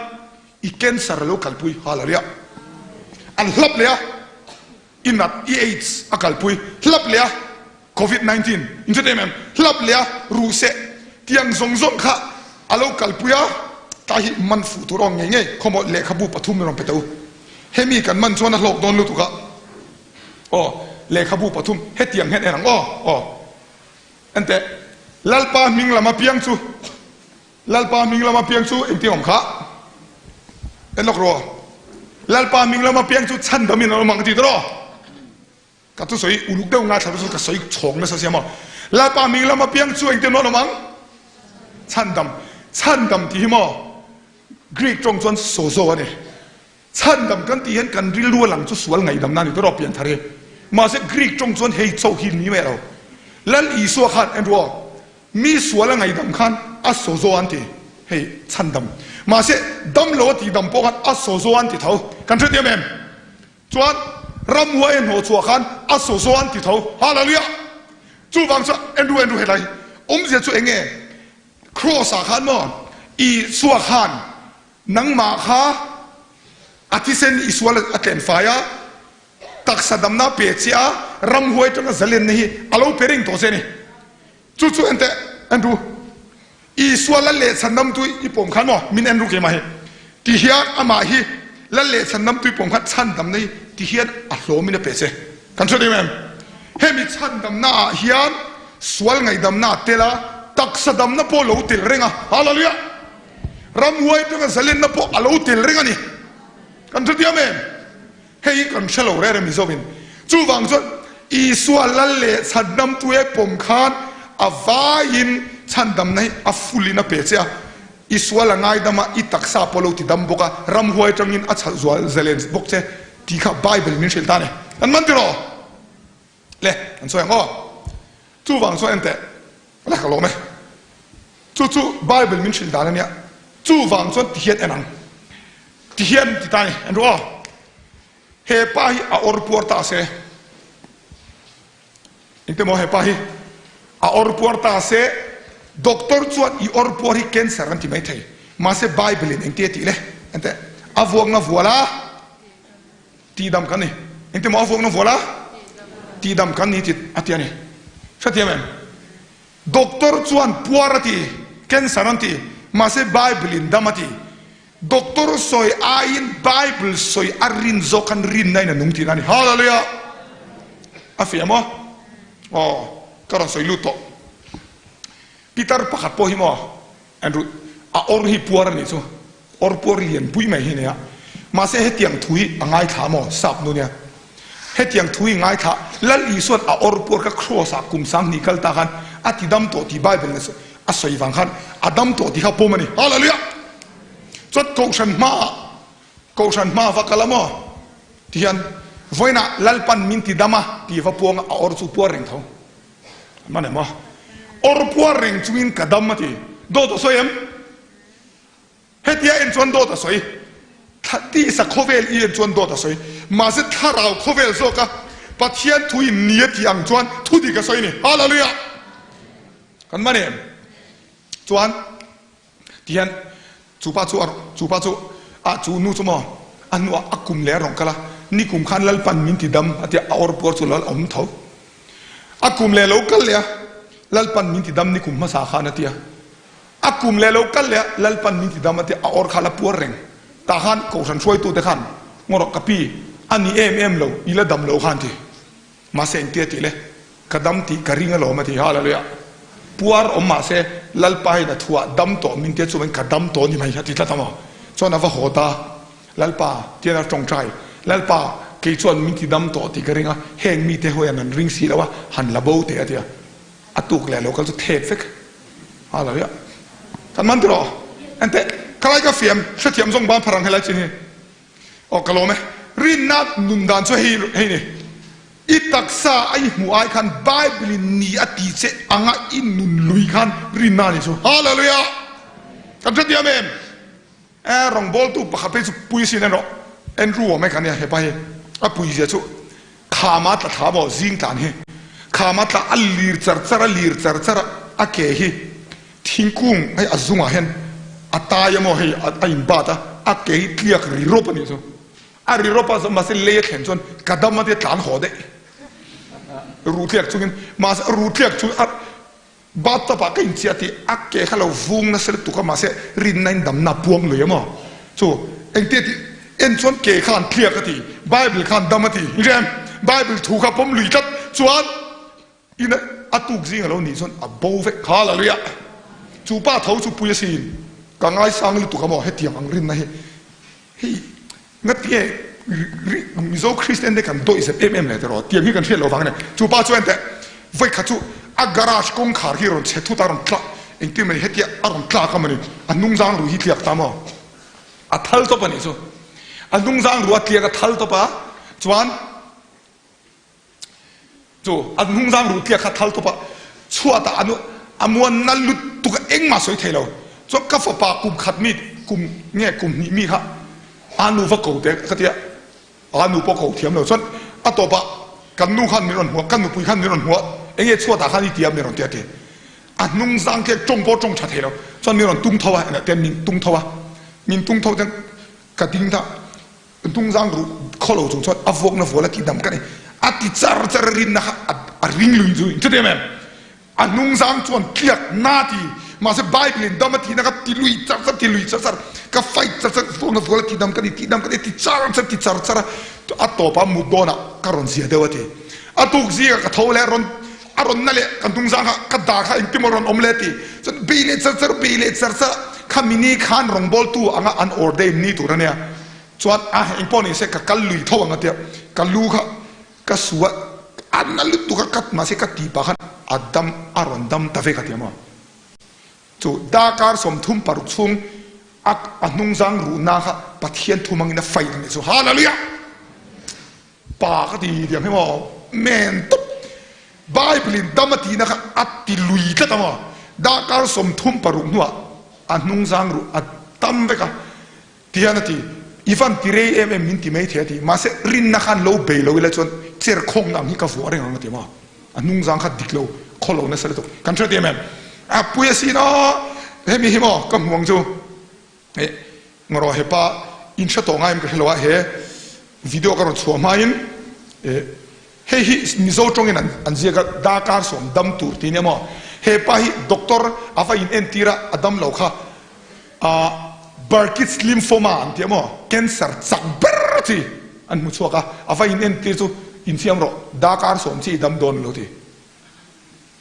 i cancer a lo kalpui hallelujah. An hlap leh a, i nat, i aids a kalpui hlap leh a, Covid 19 in hre em em, hlap leh a, ruh seh tiang zawng zawng kha a lo kalpui a, tlai hi man fuh tur aw ngei ngei khawmaw lehkhabu pathum min rawn pe teh u. Hemi kan man chuan a hlawk dawn lutuk a. Aw, lehkhabu pathum hetiang hian en ang aw, aw. Enteh, Lalpa hming lama piang chu, Lalpa hming lama piang chu engtin awm kha? En lawk rawh. Lalpa hming lama piang chu chhandam in an awm ang ka ti tawh. Ka thusawi uluk deuh ngaithla chu ka sawi chhawng nasa sia maw. Lalpa hming lama piang chu engtin an awm ang? Chhandam. Chhandam tih hi maw Greek tawng chuan sozo a ni. Chhandam kan tih hian kan rilru a lang chu sual ngaihdamna a ni tawh pianthar hi. Mahse Greek tawng chuan hei chauh hi ni mai lo. Lal Isua khan en ruah mi sual a ngaihdam khan a sawzaw an ti hei chhandam. Mahse dam lo a tih dam pawh khan a sawzaw an ti tho. Kan hrethiam em? Chuan ramhuai a hnawh chhuah khan a sawzaw an ti tho. Hallelujah! Chuvang chuan en ru en ru helai hi awmzia chu eng nge? Kraws ah khan maw Isua khan Nangmah kha a thisen i sual a tlen fai a, taksa damna a pe che a, ramhuai atanga zalenna hi a lo pe reng tawh che a ni. Chu chu enteh, Andrew, Isua lal leh chhandamtu i pawm khan maw min en ru keimah hi? Ti hian amah hi lal leh chhandamtu i pawm khan chhandamna hi ti hian a hlawmin a pe che. Kan hre deuh em? Hemi chhandamna ah hian sual ngaihdamna a tel a, taksa damna pawh a lo tel reng a. Hallelujah! Ramhuai atanga zalenna pawh a lo tel reng a ni. Kan hrethiam em? Hei hi kan hre lo reng reng Mizovin. Chuvang chuan Isua lal leh chhandamtu e pawm khan a vaiin chhandamna hi a full in a pe che a. Isua la ngaidam a, i taksa pawh lo ti dam bawk a, ramhuai atangin a chhalh zual zalen bawk che tih kha Bible in min hrilh ta a ni. Kan man tiraw? Le, kan sawi ang aw. Chuvang chuan enteh, la ka lawm e. Chu chu Bible min hrilh dan a nia. Chuvang chuan ti hian en ang. Ti hian ti ta ni, en rawh aw. He pa hi a awr puar ta se. Engte maw he pa hi a awr puar ta se, doctor chuan i awr puar hi cancer an ti mai thei. Mahse Bible in engte a tih le? Enteh, a vuakna vual a. Tihdam kan ni. Engtin maw a vuakna vual a? Tihdam kan ni tih a ti a ni. Hrethiam em? Doctor chuan puar a ti, cancer an ti, mahse Bible in dam a ti. Doctor sawi aiin Bible sawi a rin zawk khan rinna in a nung tihna a ni. Hallelujah! A fiah maw? Aw, ka rawn sawi lut tawh. Pitar pakhat pawh hi maw? Andrew, a awr hi puar a nih chu, awr puar lian pui mai hi a nia. Mahse hetiang thu hi a ngaithla maw? Sap nu nia. Hetiang thu hi ngaithla, Lal Isua'n a awr puar kha Kraws ah kum 2000 kal ta khan a ti dam tawh tih Bible in a sawi vang khan a dam tawh tih kha pawm a ni. Hallelujah! Chuan Kohhran hmaah, Kohhran hma va kal a maw? Ti hian vawiinah Lalpan min ti dam a tih va puang a, a awr chu puar reng tho. Hman em aw? Awr puar reng chungin ka dam a ti. Dawt a sawi em? Hetia en chuan dawt a sawi. Thla tisa khawvel i en chuan dawt a sawi. Mahse thlarau khawvel zawka Pathian thu in ni a tih ang chuan thu dik a sawi a ni. Hallelujah! Kan hman em? Chuan Tihian chu pa chu a chu pa chu ah chu nu chu maw a hnuah a kum leh a rawn kal a, nikum khan Lalpan min ti dam a tia a awr puar chu lo la awm tho. A kum leh lo kal leh a, Lalpan min ti dam nikum hmasa khan a tia. A kum leh lo kal leh a, Lalpan min ti dam a tia a awr kha la puar reng. Tah khan Kohhran hruaitute khan ngaw rawh ka pi a ni em em lo i la dam lo khan ti. Mahse engtia tih le? Ka dam tih ka ring alawm a ti. Hallelujah! Puar awm mahse Lalpa hian a thuah dam tawh min tia chuan ka dam tawh ni mai a ti tlat a maw? Chuan a va haw ta, Lalpa, tian a tawngtai, Lalpa, kei chuan min ti dam tawh tih ka ring a, heng mite ho hian an ring si lo a, han la bo teh a ti a. A tuk leh lo kal chu thep vek. Hallelujah. Kan man tiraw? Enteh, khalai ka fiam, hrethiam zawng ban pharang helai chin hi. Aw ka lawm e. Rinna nun dan chu hei hei ni. I taksa a i hmuh ai khan Bible in ni a ti che anga i nun lui khan rinna a ni chu. Hallelujah! Kan hrethiam em? E rawngbawltu pakhat phei chu pui sin en rawh. Andrew awm e kha nia hepa hi. A pui zia chu khama tla thla maw zing tlan hi. Khama tla a lir char char a lir char char a a ke hi Thingkung hei a zungah hian a tai a maw hei a in bat a, a ke hi tliak ri rawp a nih chu. A ri rawp a mahse lei a thlen chuan ka dam a tia tlan haw daih. Ruh tliak chungin mahse ruh tliak chung a bathtub ah ka in chiah tih a ke kha lo vung nasa lutuk a mahse rinna in damna a puang lui a maw chu engtia tih en chuan ke khan tliak a ti bible khan dam a ti i hria em bible thu kha pawm lui tlat chuan Ina a tuk zing a lo nih chuan a bo vek. Hallelujah! Chu pa tho chu pui asin. Ka ngaisang lutuk a maw hetiang ang rinna hi. Hei ngatinge Mizo Kristian te kan dawih zet em em leh tiraw? Tiang hi kan hriat loh vang a ni. Chu pa chuan teh vawikhat chu a garage kawngkhar hi rawn chhe thut a rawn tla engtin mai hetia a rawn tlak a maw ni a hnungzang ruh hi tliak ta maw? A thal tawp a nih chu. A hnungzang ruh a tliak a thal tawp a chuan Chu a hnungzang ruh tliak kha thal tawp a chhuat ah a a muan nal lutuk a engmah sawi thei lo. Chuan ka fapa kum khat mi kum nge kum hnih mi kha a nu va ko teh ka ti a, a nu pawh ko thiam lo. Chuan a tawp ah kan nu khan min rawn hmuh a, ka nupui khan min rawn hmuh a, enge chhuat ah khan i ti a min rawn ti a ti. A hnungzang tliak tawng pawh tawng tha thei lo. Chuan min rawn tung tho a, engah tian min tung tho a, min tung tho chuan ka ding ta. Hnungzang ruh khaw lo chung chuan a vuakna vual a tihdam ka ni. A ti char char a rinna kha a ring lui chu in hrethiam em? A hnungzang chuan tliak na ti mahse Bible in dam a tihna kha ti lui char char ti lui char char ka fight char char vuakna vual a tihdam ka ni tihdam ka ni ti char char ti char char a a tawp a mut dawnah ka rawn zia deuh a ti. A tuk zingah ka tho leh rawn a rawn na leh ka hnungzang kha ka dar kha engtin maw rawn awm leh ti chuan bei leh char char bei leh char char kha mini khan rawngbawltu anga an ordain ni tur ania chuan a eng pawh ni se ka kal lui tho ang a tia ka lu kha ka su a a na lutuk a ka mahse ka tih pah khan a dam a rawn dam ta vek a tia maw chu darkar 36 chhung a a hnungzang ruhna kha Pathian thu hmangin a fight a nih chu hallelujah. Pa ka ti diam hi maw? Men tawp. Bible in dam a tihna kha a ti lui tlat a maw? Darkar 36 hnuah a hnungzang ruh a tam vek a tihian a ti, I van ti rei em em min ti mai thei a ti, mahse rinna khan lo bei lo ila chuan cher khawngna ang hi ka vuah reng ang a ti maw? A hnungzang kha dik lo khaw lo nasa lutuk. Kan hre ti em em? A pui asin aw, hemi hi maw ka hmu ang chu. Eh, ngarawh hepa in hre tawh ngai em ka hre lo a, he video ka rawn chhuah hmain eh hei hi Mizo tawngin an an ziak a, darkar sawm dam tur tih nia maw, hepa hi doctor a va in entir a, a dam lo kha ah Burkitt's lymphoma an tih a maw, cancer chak ber chi an hmu chhuak a, a va in entir chu insiam rawh darkar sawm chi i dam dawn lo ti.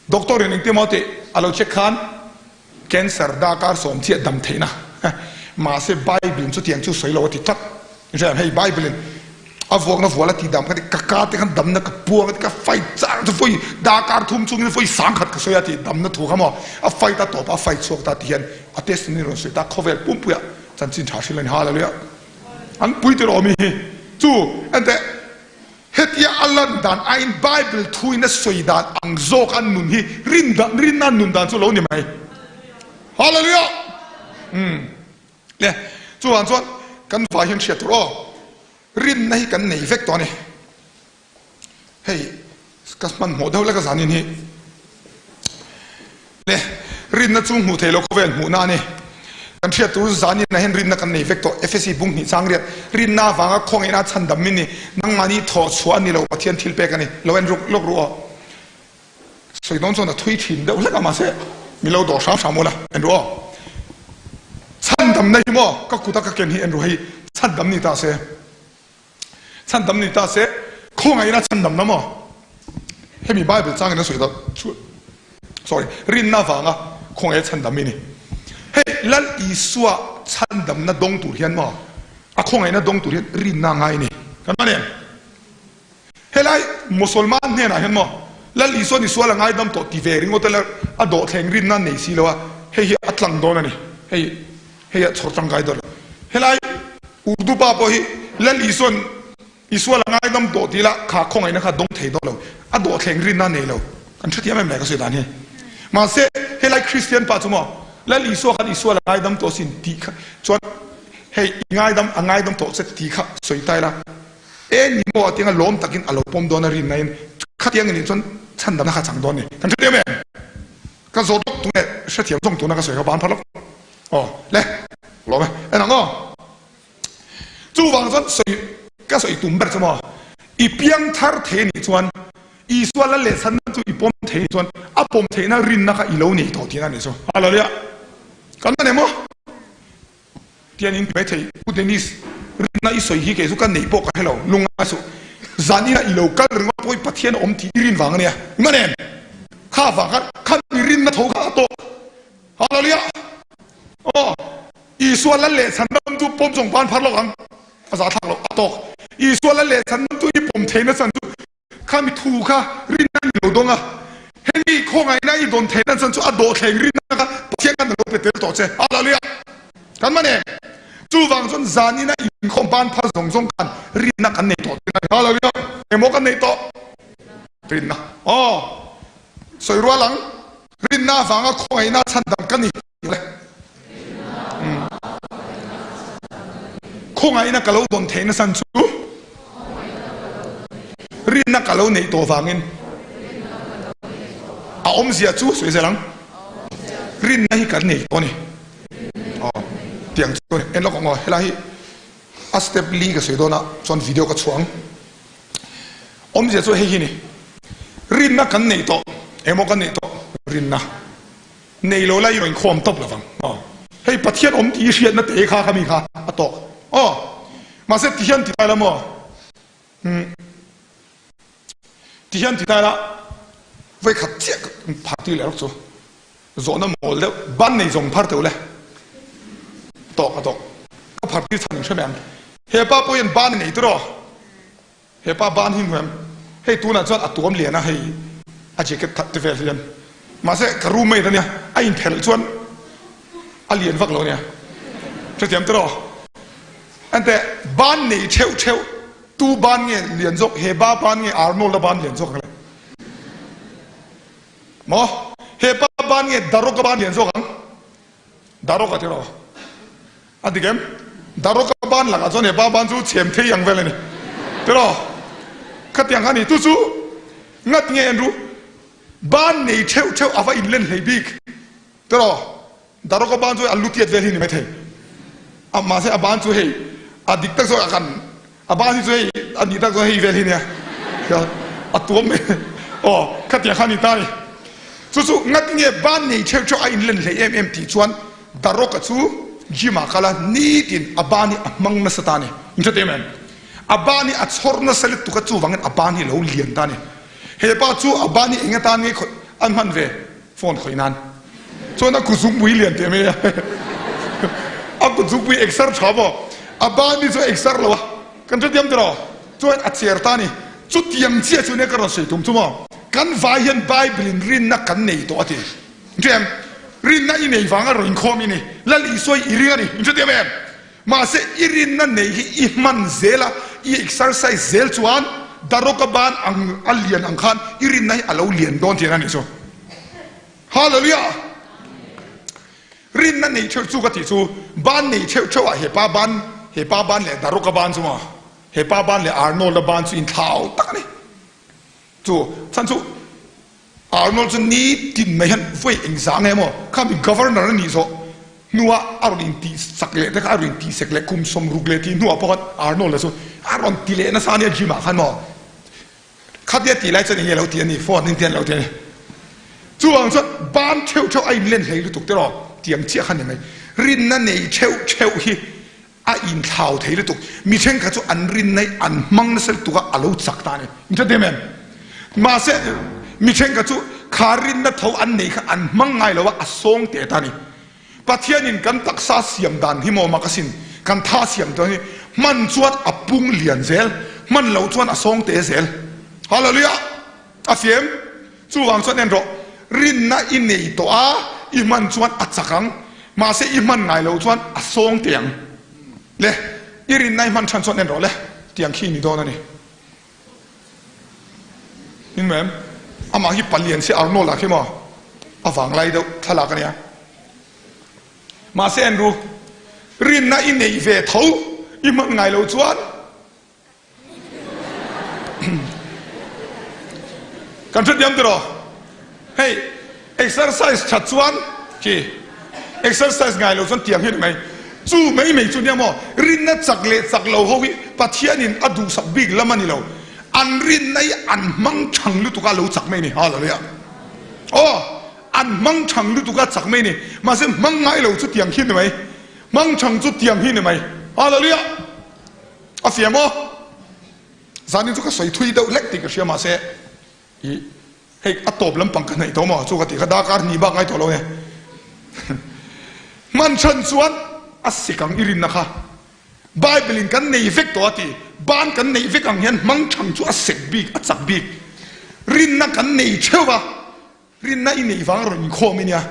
Doctor in engtin maw tih a lo check khan cancer darkar sawm chiah dam theihna mahse Bible in chutiang chu sawi lo a ti tlat. Hriat hei Bible in a vuakna vual a tih dam kha ti ka ka te khan damna ka puang a ti ka fight char chu vawi darkar thum chungin vawi sangkhat ka sawi a ti damna thu kha maw a fight a tawp a fight chhuak ta ti hian a testimony rawn sawi ta khawvel pumpuiah chanchin tha hrilh a ni hallelujah an pui tirh awmi hi chu enteh Hetia a lan dan aiin Bible thuin a sawi dan ang zawk an nun hi rin dan rinna an nun dan chu lo ni mai. Hallelujah! Umm. Le, chuvang chuan kan vai hian hriat tur aw, rinna hi kan nei vek tawh a ni. Hei, ka hmanhmawh deuh lek a zanin hi. Le, rinna chu hmuh theih loh khawvel hmuhna a ni. Kan hriat tur zan inah hian rinna kan nei vek tawh. Efesi bung hnih chang riat, Rinna avanga khawngaihna chhandam min ni, nangmahni thawh chhuah a ni lo, Pathian thil pek a ni. Lo en ruk lawk ruh aw. Sawi dawn chuan a thui thin deuh hlek a, mahse mi lo dawh hram hram ula, en ruh aw. Chhandamna hi maw ka kuta ka ken hi en ruh hei, chhandam ni ta se. Chhandam ni ta se, khawngaihna chhandamna maw? Hemi Bible changin a sawi ta chu, sorry, rinna avanga khawngaih chhandam i ni. Hei Lal Isua chhandamna dawng tur hian maw a khawngaihna dawng tur hian rinna a ngai a ni. Kan man em? Helai Mosolman hnenah hian maw Lal Isua ni sual a ngaidam tawh ti ve ringawt ila a dawhthleng rinna a nei si lo a, hei hi a tlang dawn a ni. Hei hei a chhawr tangkai dawn lo. Helai Urdu pa pawh hi Lal Isua'n I sual a ngaidam tawh tih lah kha khawngaihna kha dawng thei dawn lo, a dawhthleng rinna a nei lo. Kan hrethiam em le ka sawi dan hi. Mahse, helai Kristian pa chu maw Lal Isua khan i sual a ngaidam tawh sin tih kha chuan hei i ngaidam a ngaidam tawh che tih kha sawi ta ila e ni maw a tianga lawm takin a lo pawm dawn a rinna in khatiang anih chuan chhandamna kha chang dawn ni. Kan hrethiam em? Ka zawt lawk tunge hrethiam zawng tuna ka sawi kha ban phar lawk. Aw le lawm e en ang aw. Chuvang chuan sawi ka sawi tum ber chu maw, i piang thar thei anih chuan Isua lal leh chhanna chu i pawm thei anih chuan a pawm theihna rinna kha i lo nei tawh tihna anih chu. Hallelujah! Kan man em aw? Tian in ti mai thei. Pu Dennis, rinna i sawi hi kei chu ka neih pawh ka hre lo, lungngai suh. Zan inah i lo kal ringawt pawh i Pathian a awm tih i rin vang ania. I man em? Kha vang khan kha mi rinna tho kha a tawk. Hallelujah! Aw, Isua lal leh chhandam chu pawm zawng ban phar lawk ang, a za thlak loh, a tawk. Isua lal leh chhandam chu i pawm theihna chan chu kha mi thu kha rinna ni lo dawng a, hemi khawngaihna i dawn theihna chan chu a dawhthleng rinna kha Pathian khan a lo pe tel tawh che. Hallelujah! Kan man em? Chuvang chuan zanina inkhawm ban phar zawng zawng khan rinna kan nei tawh thin a ni. Hallelujah! Engmaw kan neih tawh? Rinna. Aw, sawi rual ang. Rinna avanga khawngaihna chhandam ka ni tih le. Khawngaihna ka lo dawn theihna san chu rinna ka lo neih tawh vangin a awmzia chu sawi zel ang. Rinna hi kan nei tawh a ni. Aw, tiang chu a ni. En lawk ang aw, helai hi a step li ka sawi dawn a, chuan video ka chhuah ang. Awmzia chu hei hi ni, rinna kan neih tawh emaw kan neih tawh rinna nei lo la i rawn khawm tawp lovang aw. Hei Pathian awm tih i hriatna te kha kha mi kha a tawk aw. Mahse ti hian ti ta ila maw umm ti hian ti ta ila vawikhat chiah ka phar tir leh rawk chu zawhna mawl deuh ban nei zawng phar teuh le tawk a tawk ka phar tir chhan in hre mai ang. He pa pawh hian ban a nei tiraw? He pa ban hi hmuh em? Hei tunah chuan a tuam lian a, hei a jacket that te vel hian. Mahse ka roommate ania, a inphelh chuan a lian vak lo ania. Hrethiam tiraw? Enteh, ban nei theuh theuh, tu ban nge lian zawk? He ba ban nge Arnold-a ban lian zawk ang le? Maw? He pa ban nge Darrock-a ban lian zawk ang? Darrock-a tiraw? A dik em? Darawka ban lakah chuan he pa ban chu chhem thei ang vel a ni. Tiraw? Khatiang kha a ni. Chu chu ngat nge en ru? Ban nei theuh theuh a va inlen hlei bik. Tiraw? Darawka ban chu a lu tiat vel hi ni maithei. A mahse a ban chu hei a dik tak zawk a kan A ban hi chu hei a nih tak chuan hei vel hi nia a tuam mai aw khatiang kha a ni ta a ni. Chu chu ngati nge ban nei theuh theuh a inlen hlei em em tih chuan Darrock-a chu gym ah kal a nitin a ban hi a hmang nasa ta a ni. In hre em em? A ban hi a chhawr nasa lutuk a chuvangin a ban hi a lo lian ta a ni. He pa chu a ban hi eng atan nge khawih an hman ve? Phone khawih nan chuan a kutzumpui lian teh mai a, a kutzumpui exer tha maw, a ban hi chu a exer lo a, kan hrethiam tiraw? Chuan a cher ta a ni, chutiang chiah chu nia ka rawn sawi tum chu maw, kan vai hian Bible in rinna kan nei tawh a ti, hrethiam em? Rinna i nei vanga rawn inkhawm i ni, Lal Isua i ring a ni, inhrethiam em? Mahse i rinna nei hi i hman zel a, i exercise zel chuan Daroka ban ang a lian ang khan i rinna hi a lo lian dawn thin a nih chu. Hallelujah! Rinna nei theuh chu ka tih chu ban nei theuh theuh ah he pa ban, he pa ban leh Daroka ban chu maw, he pa ban leh Arnold-a ban chu inthlau tak a ni. Chu chhan chu Arnold chu ni tin mai hian vawi eng zah nge maw kha mi governor a nih zawh hnuah a rawn intih sak leh te kha a rawn intih sek leh kum 60 leh tih hnuah pawh khan Arnold a chu a rawn ti leh nasa ania gym ah khan maw khatia tih lai chuan enge lo ti a ni phone in te an lo ti a ni chuvang chuan ban theuh theuh a inlen hlei lutuk te rawh tiang chiah kha ni mai rinna nei theuh theuh hi A inthlau thei lutuk. Mi thenkhat chu an rinna hi an hmang nasa lutuk a, a lo chak ta a ni. In hre em em? Mahse, mi thenkhat chu kha rinna tho an nei kha an hmang ngai lo a, a sawng teh ta a ni. Pathianin kan taksa siam dan hi maw mak asin, kan tha siam dan hi hman chuan a pung lian zel, hman loh chuan a sawng te zel. Hallelujah! A fiam. Chuvang chuan en rawh, rinna i nei tawh a, i hman chuan a chak ang, mahse i hman ngai loh chuan a sawng te ang. Le, i rinna i hman than chuan en rawh le, tiang khi i ni dawn a ni. In mem, amah hi palian si Arnold ah khi maw a vanglai deuh thlalak a nia. Mahse Andrew, rinna i nei ve tho i hman ngai lo chuan Kan hrethiam tiraw? Hei exercise that chuan khi exercise ngai lo chuan tiang hi a ni mai. Chu mai mai chu nia maw? Rinna chak leh chak lo ho hi Pathianin a duhsak bik lam a ni lo. An rinna hi an hmang thang lutuk a lo chak mai a ni. Hallelujah. Aw, an hmang thang lutuk a chak mai a ni. Mahse hmang ngai lo chu tiang khi a ni mai. Hmang thang chu tiang hi a ni mai. Hallelujah. A fiam aw. Zanin chu ka sawi thui deuh hlek tih ka hria mahse i hei a tawp lampang ka hnaih tawh maw chu ka tih kha darkar hnih bak ngai tawh lo e. Hman chhan chuan a sik ang i rinna kha Bible in kan nei vek tawh a ti. Ban kan neih vek ang hian hmang chhang chu a sek bik a chak bik. Rinna kan nei theuh a. Rinna i neih vang rawn inkhawm i nia.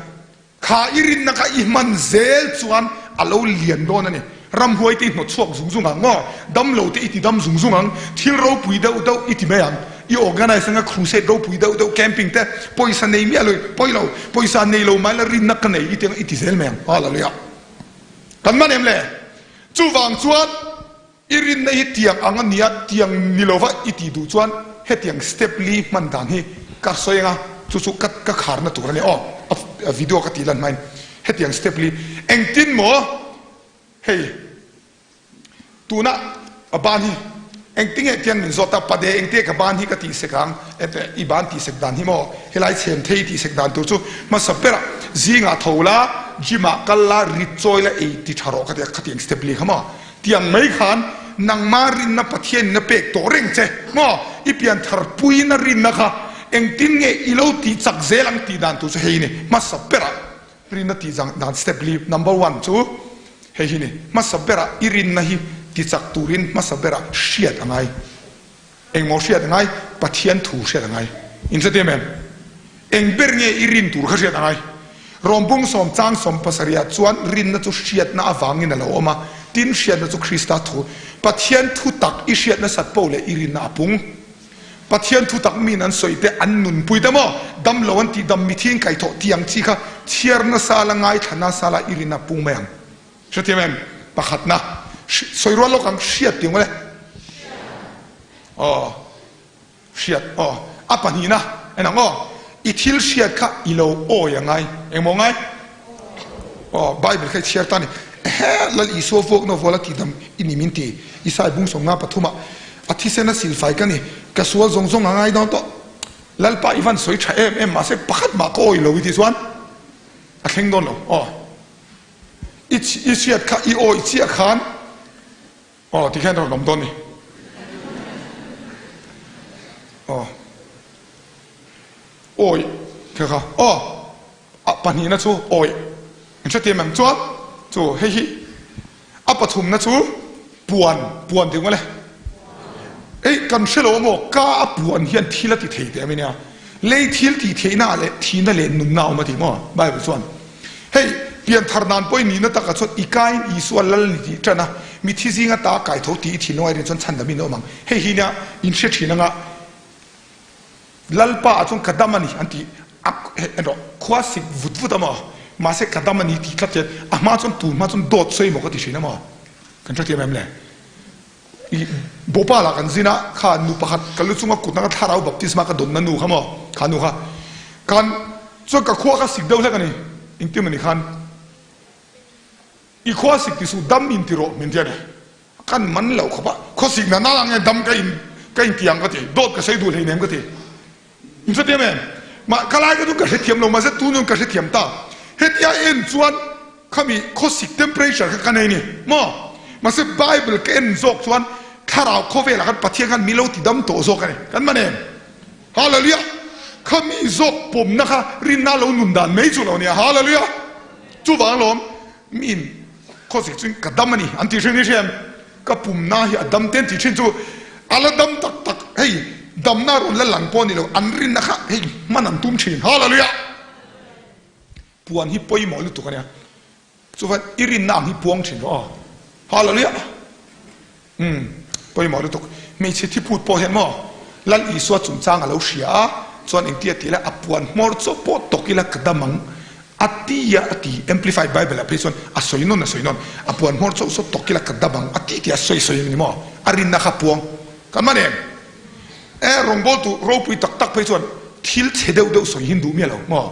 Kha i rinna kha i hman zel chuan a lo lian dawn a ni. Ramhuai te i hnawt chhuak zung zung ang maw? Damlo te i ti dam zung zung ang. Thil ropui deuh deuh i ti mai ang. I organise anga crusade ropui deuh deuh, camping te, pawisa nei miah lo, pawi lo, pawisa nei lo mai la rinna ka nei i ti anga i ti zel mai ang. Hallelujah. Kan hman em le? Chuvang chuan. I rinna hi tiang ang a nia, tiang ni lova i tih duh chuan hetiang step li hman dan hi ka sawi anga chu chu ka ka kharna tur a nia aw, a video ka tih lan hmain hetiang step li engtin maw hei tuna a ban hi engtinge tiang min zawt a pade engte ka ban hi ka tih sek ang ete i ban tih sek dan hi maw helai chhem thei tih sek dan tur chu hmasa berah zingah tho la gym ah kal la rit chawi la ei ti tha rawh ka ti a khatiang step li kha maw. Tiang mai khan nangma rinna Pathianin a pek tawh reng che maw? I pian thar puiin a rinna kha engtin nge i lo tih chak zel ang tih dan tur chu hei ni. Hmasa berah rinna tih dan step li number one chu hei hi ni. Hmasa berah i rinna hi ti chak turin hmasa berah hriat a ngai. Engmaw hriat a ngai? Pathian thu hriat a ngai. In hre em em? Eng ber nge i rin tur kha hriat a ngai. Rawmbung sawm chang sawm pasarihah chuan rinna chu hriatna avangin a lo awm a, tin hriatna chu Krista thu. Pathian thu tak i hriat nasat poh leh i rinna a pung. Pathian thu tak miin an sawi te, an nunpui te maw? Dam lo an tih dam, mithi in kaihthawh tih ang chi kha chhiar nasa la, ngaithla nasa la i rinna a pung mai ang. Hrethiam em? Pakhatna, sawi rual lawk ang, hriat tih ang le. Aw, hriat, aw. A pahnihna, en ang aw. I thil hriat kha i lo awi a ngai. Engmaw ngai? Aw, Bible kha i chhiar ta a ni. Ehe, Lal Isua vuakna vuala tihdam i ni min ti. Isai bung sawmnga pathumah, A thisen a silfai ka ni, ka sual zawng zawng a ngai dawn tawh. Lalpa i van sawi tha em em, mahse pakhat mah ka awi lo i tih chuan a thleng dawn lo. Aw. I i hriat kha i awih chiah khan aw tikhian rawn awm dawn ni. Aw awih kha kha aw a pahnihna chu awih in hrethiam em chuan chu hei hi A pathumna chu puan, puan tih ngawlh e. Ei, kan hre lo a maw, ka a puan hian thil a ti thei teh a mi nia. Lei thil tih theihna ah leh thihna leh nunna a awm a ti maw, Bible chuan. Hei, pian thar dan pawh i nihna takah chuan i kain Isua lal ni tih ṭan a, mithi zinga ta kai tho tih i thinlung a rin chuan chhandamin a awm ang. Hei hi nia in hre ṭhin anga. Lalpa ah chuan ka dam a ni an ti a, en rawh, khua sik vut vut a maw? Mahse ka dam a ni tih tlat hian a hma chuan tun hma chuan dawt sawi maw ka ti thin a maw? Kan hrethiam em le? I Bhopal ah kan zin a, kha nu pakhat ka lu chunga kutna ka thlarau baptisma ka dawnna nu kha maw? Kha nu kha khan chuan ka khua kha sik deuh hlek a ni, engtin mawni khan i khua sik ti suh dam in ti rawh min ti a ni. Kan man lo khawp a, khawsik na na nge dam ka in ka in tiang ka ti, dawt ka sawi duh hleinem ka ti. In hrethiam em? Mah ka lai ka chu ka hrethiam lo mahse tunun ka hrethiam ta. Hetia en chuan khami khawsik temperature kha ka nei ni maw? Mahse Bible ka en zawk chuan thlarau khawvelah khan Pathian khan mi lo ti dam tawh zawk a ni. Kan man em? Hallelujah! Khami zawk pawmna kha rinna lo nun dan mai chu lo nia. Hallelujah! Chuvang alawm miin khawsik chuin ka dam a ni an tih thin i hriam. Ka pumna hi a dam te an tih thin chu a la dam tak tak hei damna rawn la lang pawh a ni lo an rinna kha hei hman an tum thin. Hallelujah! Puan hi pawimawh lutuk a nia. Chuvan i rinna ang hi puang thin rawh aw. Hallelujah! Umm pawimawh lutuk. Hmeichhe thiput pawh hian maw Lal Isua chungchang a lo hria a, chuan engtia tih ila a puan hmawr chaw pawh tawk ila ka dam ang a ti a a ti. Amplified Bible ah phei chuan a sawi nawn a sawi nawn. A puan hmawr chaw saw tawk ila ka dam ang a ti tih a sawi sawi a ni maw? A rinna kha puang kan man em? E rawngbawltu ropui tak tak phei chuan thil chhe deuh deuh sawi hi an duh miah lo maw?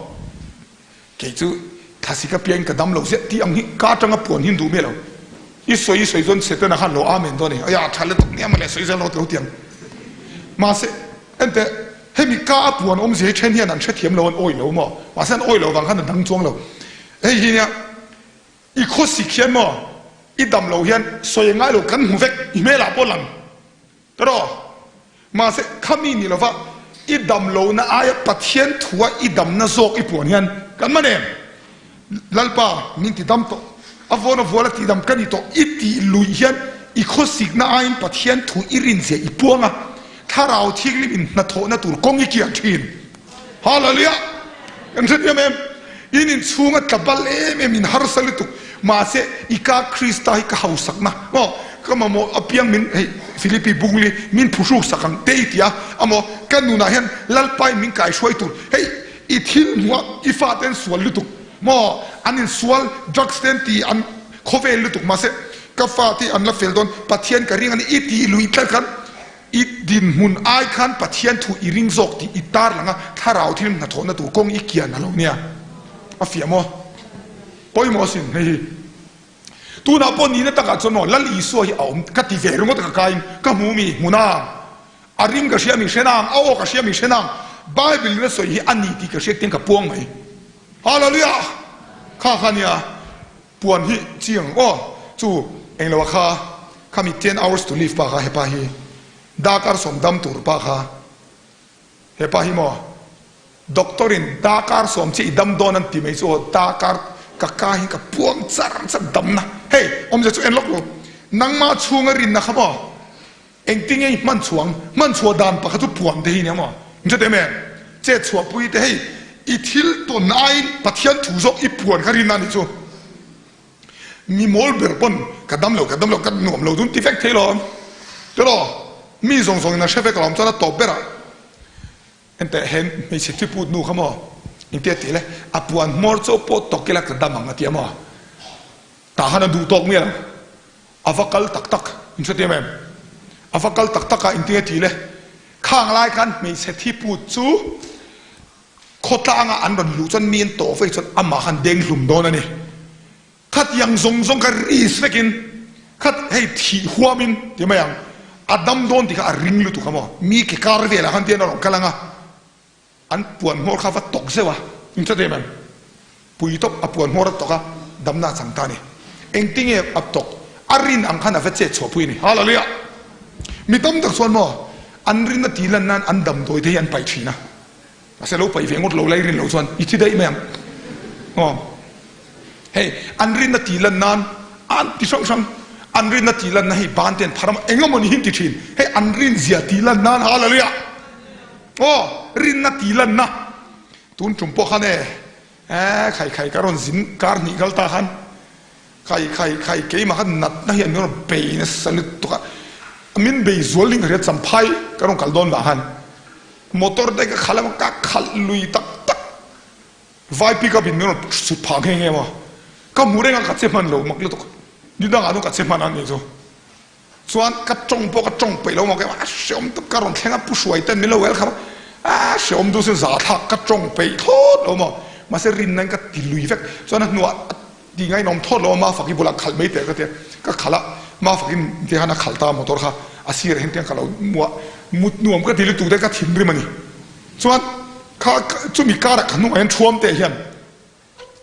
Kei chu thlasik apiangin ka dam lo ziah tih ang hi ka atanga puan hi an duh miah lo. I sawi i sawi chuan Setana khan lo amen dawn e, aia tha lutuk nia mawle sawi zel rawh ti lo ti ang. Mahse enteh hemi ka a puan awmzia hi then hian an hrethiam lo an awih lo maw? Mahse an awih loh vang khan a dang chuang lo. Hei hi nia i khawsik hian maw i dam lo hian sawi a ngai lo kan hmu vek i hmelah pawh lang. Tawh mahse khami ni lova i dam lohna aia Pathian thua i damna zawk i puan hian kan man em? Lalpa min ti dam tawh, a vawn a vual a tih dam ka ni tawh i tih luih hian i khawsikna aiin Pathian thu i rinzia i puang a, Thlarau Thianghlim in hnathawhna tur kawng i kian thin. Hallelujah! Kan hrethiam em? In inchhung a tla bal em em, in harsa lutuk. Mahse, i ka Krista hi ka hausakna maw? Ka mamawh apiang min, hei Philippi bungli min phuhruk sak ang te i ti a, amaw ka nunah hian Lalpa in min kaihruai tur. Hei, i thil hmuh a, i fate an sual lutuk maw? An insual, drugs te an ti, an khawvel lutuk. Mahse, ka fate an la fel dawn, Pathian ka ring a ni i tih luih tlat khan, I dinhmun ai khan Pathian thu i ring zawk tih i tarlang a, thlarau thil hnathawhna tur kawng i kian a lo nia. A fiah maw? Pawimawh asin hei hi. Tunah pawh nihna takah chuan maw Lal Isua hi a awm ka ti ve ringawt ka kaiin ka hmu mi hmu nang, a ring ka hria mi hre nang, a aw ka hria mi hre nang, Bible in a sawi hi a ni tih ka hriat tiang ka puang mai. Hallelujah! Kha kha nia. Puan hi chiang aw chu englo a kha khami ten hours to live pa kha hepa hi darkar sawm dam tur pa kha hepa hi maw doctor in darkar sawm chiah i dam dawn an ti mai chu aw darkar ka ka hi ka puang char char damna hei awmzia chu en lawk lo nangmah chhunga rinna kha maw Engtinge i hman chhuang? Hman chhuah dan pakhat chu puan te hi nia maw? In hre teh em? Chet chhuah pui te hei i thil tawn aiin Pathian thu zawk i puan kha rinna nih chu. Mi mawl ber pawn ka dam lo, ka dam lo, ka nuam lo dun ti vek thei lo. Tiraw? Mi zawng zawngin an hre vek alawm chuan a tawp berah enteh he hmeichhe thiput nu kha maw engtia tih le a puan hmawr chauh pawh tawk ila ka dam ang a ti a maw? Tah khan a duh tawk mial ang. A va kal tak tak, in hrethiam em? A va kal tak tak a, engtinge tih le? Khang lai khan hmeichhe thiput chu khawtlanga an rawn luh chuan mi an tawh vei chuan amah khan deng hlum dawn a ni. Khatiang zawng zawng kha risk vekin, khat hei thih huamin ti mai ang, a dam dawn tih kha a ring lutuk a maw? Mi ke kar velah khan tian a rawn kal ang a. An puan hmawr kha va tawk zeuh a, in hre em em? Pui tawp a puan hmawr a tawk a, damna a chang ta a ni. Engtinge a tawk? A rin ang khan a va chet chhuah pui a ni. Hallelujah! Mi tam tak chuan maw an rin a tih lan nan an damdawi te hi an paih thin a, mahse lo paih ve ngawt lo lai rin loh chuan i thi daih mai ang. Aw. Hei an rin a tih lan nan an ti hrang hrang, an rin a tih lan na hei ban te an phar a, eng emaw ni hi an ti thin. Hei an rin zia tih lan nan, Hallelujah! Aw, rinna tih lanna tun tum pawh khan e, e khai khai ka rawn zin kar hnih kal ta khan khai khai khai keimah khan natna hian min rawn bei nasa lutuk a, min bei zual ding ka hria champhai ka rawn kal dawn vang khan motor te ka khalh a ka khalh lui tak tak vai pick up in min rawn sut phah nghe nghe maw ka hmu reng a ka che hman lo mak lutuk ni dangah chuan ka che hman a nih chu. Chuan ka tawng pawh ka tawng peih lo maw keimah a hreawm tuk ka rawn thleng a pu hruai ten min lo welcome a a hreawm duh sin za thlak ka tawng peih thlawt lo maw mahse rinna in ka ti lui vek chuan a hnuah a ti ngainawm thlawt lo a mafaki bulah khalh mai teh ka tia ka khalh a mafakin ti khan a khalh ta motor kha a sirah hian tiang ka lo muah mut nuam ka ti lutuk te ka thinrim a ni chuan kha chumi karah ka hnungah hian thuam te hian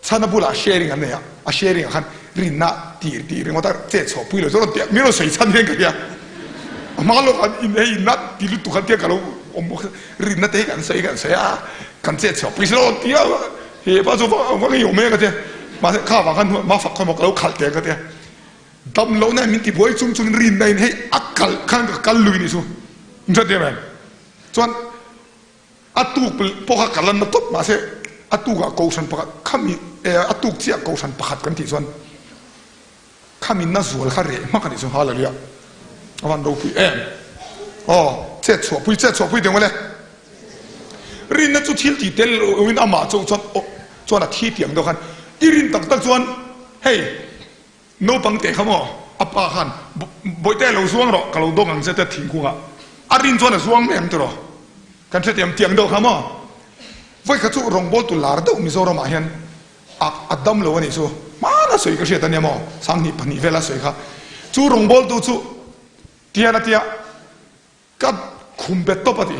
Chhana bulah sharing an nei a, a sharing ah khan rinna tir tih ringawt a chet chhuah pui lo chu rawn ti a, min rawn sawi chhan hian ka hria. A hma lawk an in hei inna ti lutuk khan tiang ka lo awm bawk a, rinna te hi kan sawi kan sawi a, kan chet chhuah pui si lo rawn ti a, he pa chu va va ngei awm e ka ti a. Mahse kha vang khan hma fak khaw maw ka lo khalh teh ang ka ti a. Dam lohna in min ti buai chung chungin rinna in hei a kalh khan ka kal lui nih chu. In hriat em em? Chuan a tuk pawh kha ka lan na tawp mahse a tukah kohhran pakhat khami a tuk chiah kohhran pakhat kan tih chuan Khami na zual kha reh hmak a nih chu Hallelujah a van ropui em aw chet chhuah pui chet chhuah pui deuh le rinna chu thil tih tel lo in amah chu chuan aw chuan a thi tiang deuh khan i rin tak tak chuan hei naupang teh kha maw a pa khan bawihte lo zuang rawh ka lo dawng ang che tia thingkung ah a rin chuan a zuang mai ang tiraw kan hrethiam tiang deuh kha maw vawikhat chu rawngbawl tu lar deuh Mizoram ah hian A a dam lo a nih chu. Hmana sawi ka hriat a nia maw? 2000 vela sawi kha. Chu rawngbawltu chu tian a tia ka khum bet tawp a ti.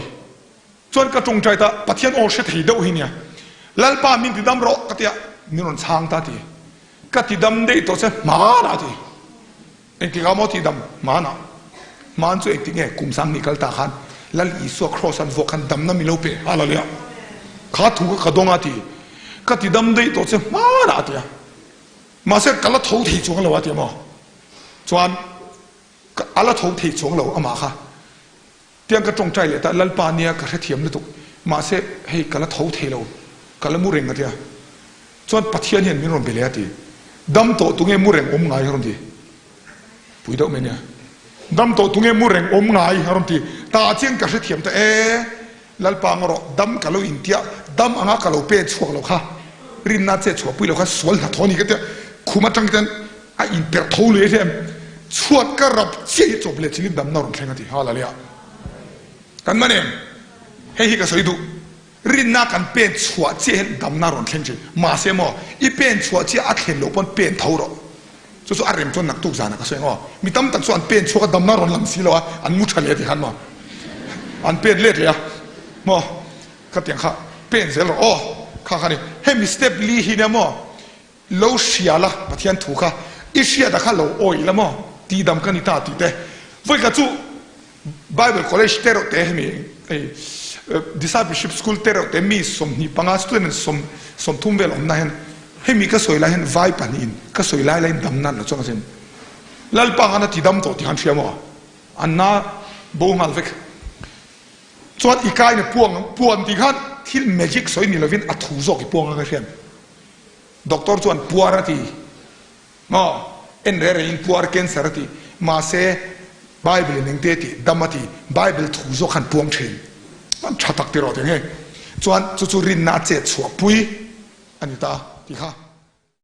Chuan ka tawngtai ta Pathian aw hre thei deuh hi nia. Lalpa min ti dam rawh ka tia min rawn chhang ta a ti. Ka ti dam daih tawh che hmanah a ti. Engtikah maw tihdam hmanah? Hman chu engtik nge kum 2000 kal ta khan Lal Isua Kraws an vuak khan damna mi lo pe Hallelujah! Kha thu kha ka dawng a ti. Ka ti dam daih tawh che hmanah a ti a. Mahse ka la tho thei chuang lo a ti a maw? Chuan ka a la tho thei chuang lo amah kha. Tiang ka tawngtai leh ta, Lalpa nia ka hrethiam lutuk, mahse hei ka la tho thei lo, ka la mu reng a tia. Chuan Pathian hian min rawn be leh a ti, Dam tawh tunge mu reng awm ngai a rawn ti. Pui deuh mai nia. Dam tawh tunge mu reng awm ngai a rawn ti. Tah chian ka hrethiam ta e, Lalpa ngaw rawh, dam ka lo intia, dam anga ka lo pen chhuak lo kha, rinna che chhuah pui lo kha sual hnathawh a ni ka tia, khum atang ten a inperh tho lui a hria em? Chhuat ka rap chiah hi chawp leh chilin damna rawn thleng a ti. Hallelujah. Kan man em? Hei hi ka sawi duh. Rinna kan pen chhuah chiah hian damna rawn thleng thin. Mahse maw, i pen chhuah chiah a thlen loh pawn pen tho rawh. Chu chu a rem chuan naktuk zanah ka sawi ang aw. Mi tam tak chu an pen chhuak a damna rawn lang si lo a, an mu tha leh ti khan maw. An pen let leh a maw. Khatiang kha pen zel rawh aw. Kha kha ni. Hemi step li hi nia maw. Lo hria la, Pathian thu kha i hriat a kha lo awih la maw? Tihdam ka ni ta tih te. Vawikhat chu Bible College te reuh te hemi hei Discipleship School te reuh te mi 25 student 30 vel awmna hian hemi ka sawi lai hian vai pahnihin ka sawi lai laiin damna an lo chuang asin. Lalpa khan a tidam tawh tih khan hria maw? An na bo nghal vek. Chuan i kaina puang puan tih khan thil magic sawi ni lovin a thu zawk i puang ang a hriat. Doctor chuan puar a ti maw? En reh reh in puar cancer a ti. Mahse Bible in engte a ti? Dam a ti. Bible thu zawk khan puang thin. An tha tak ti rawh teng hei. Chuan chu chu rinna a chet chhuah pui a ni ta ti kha.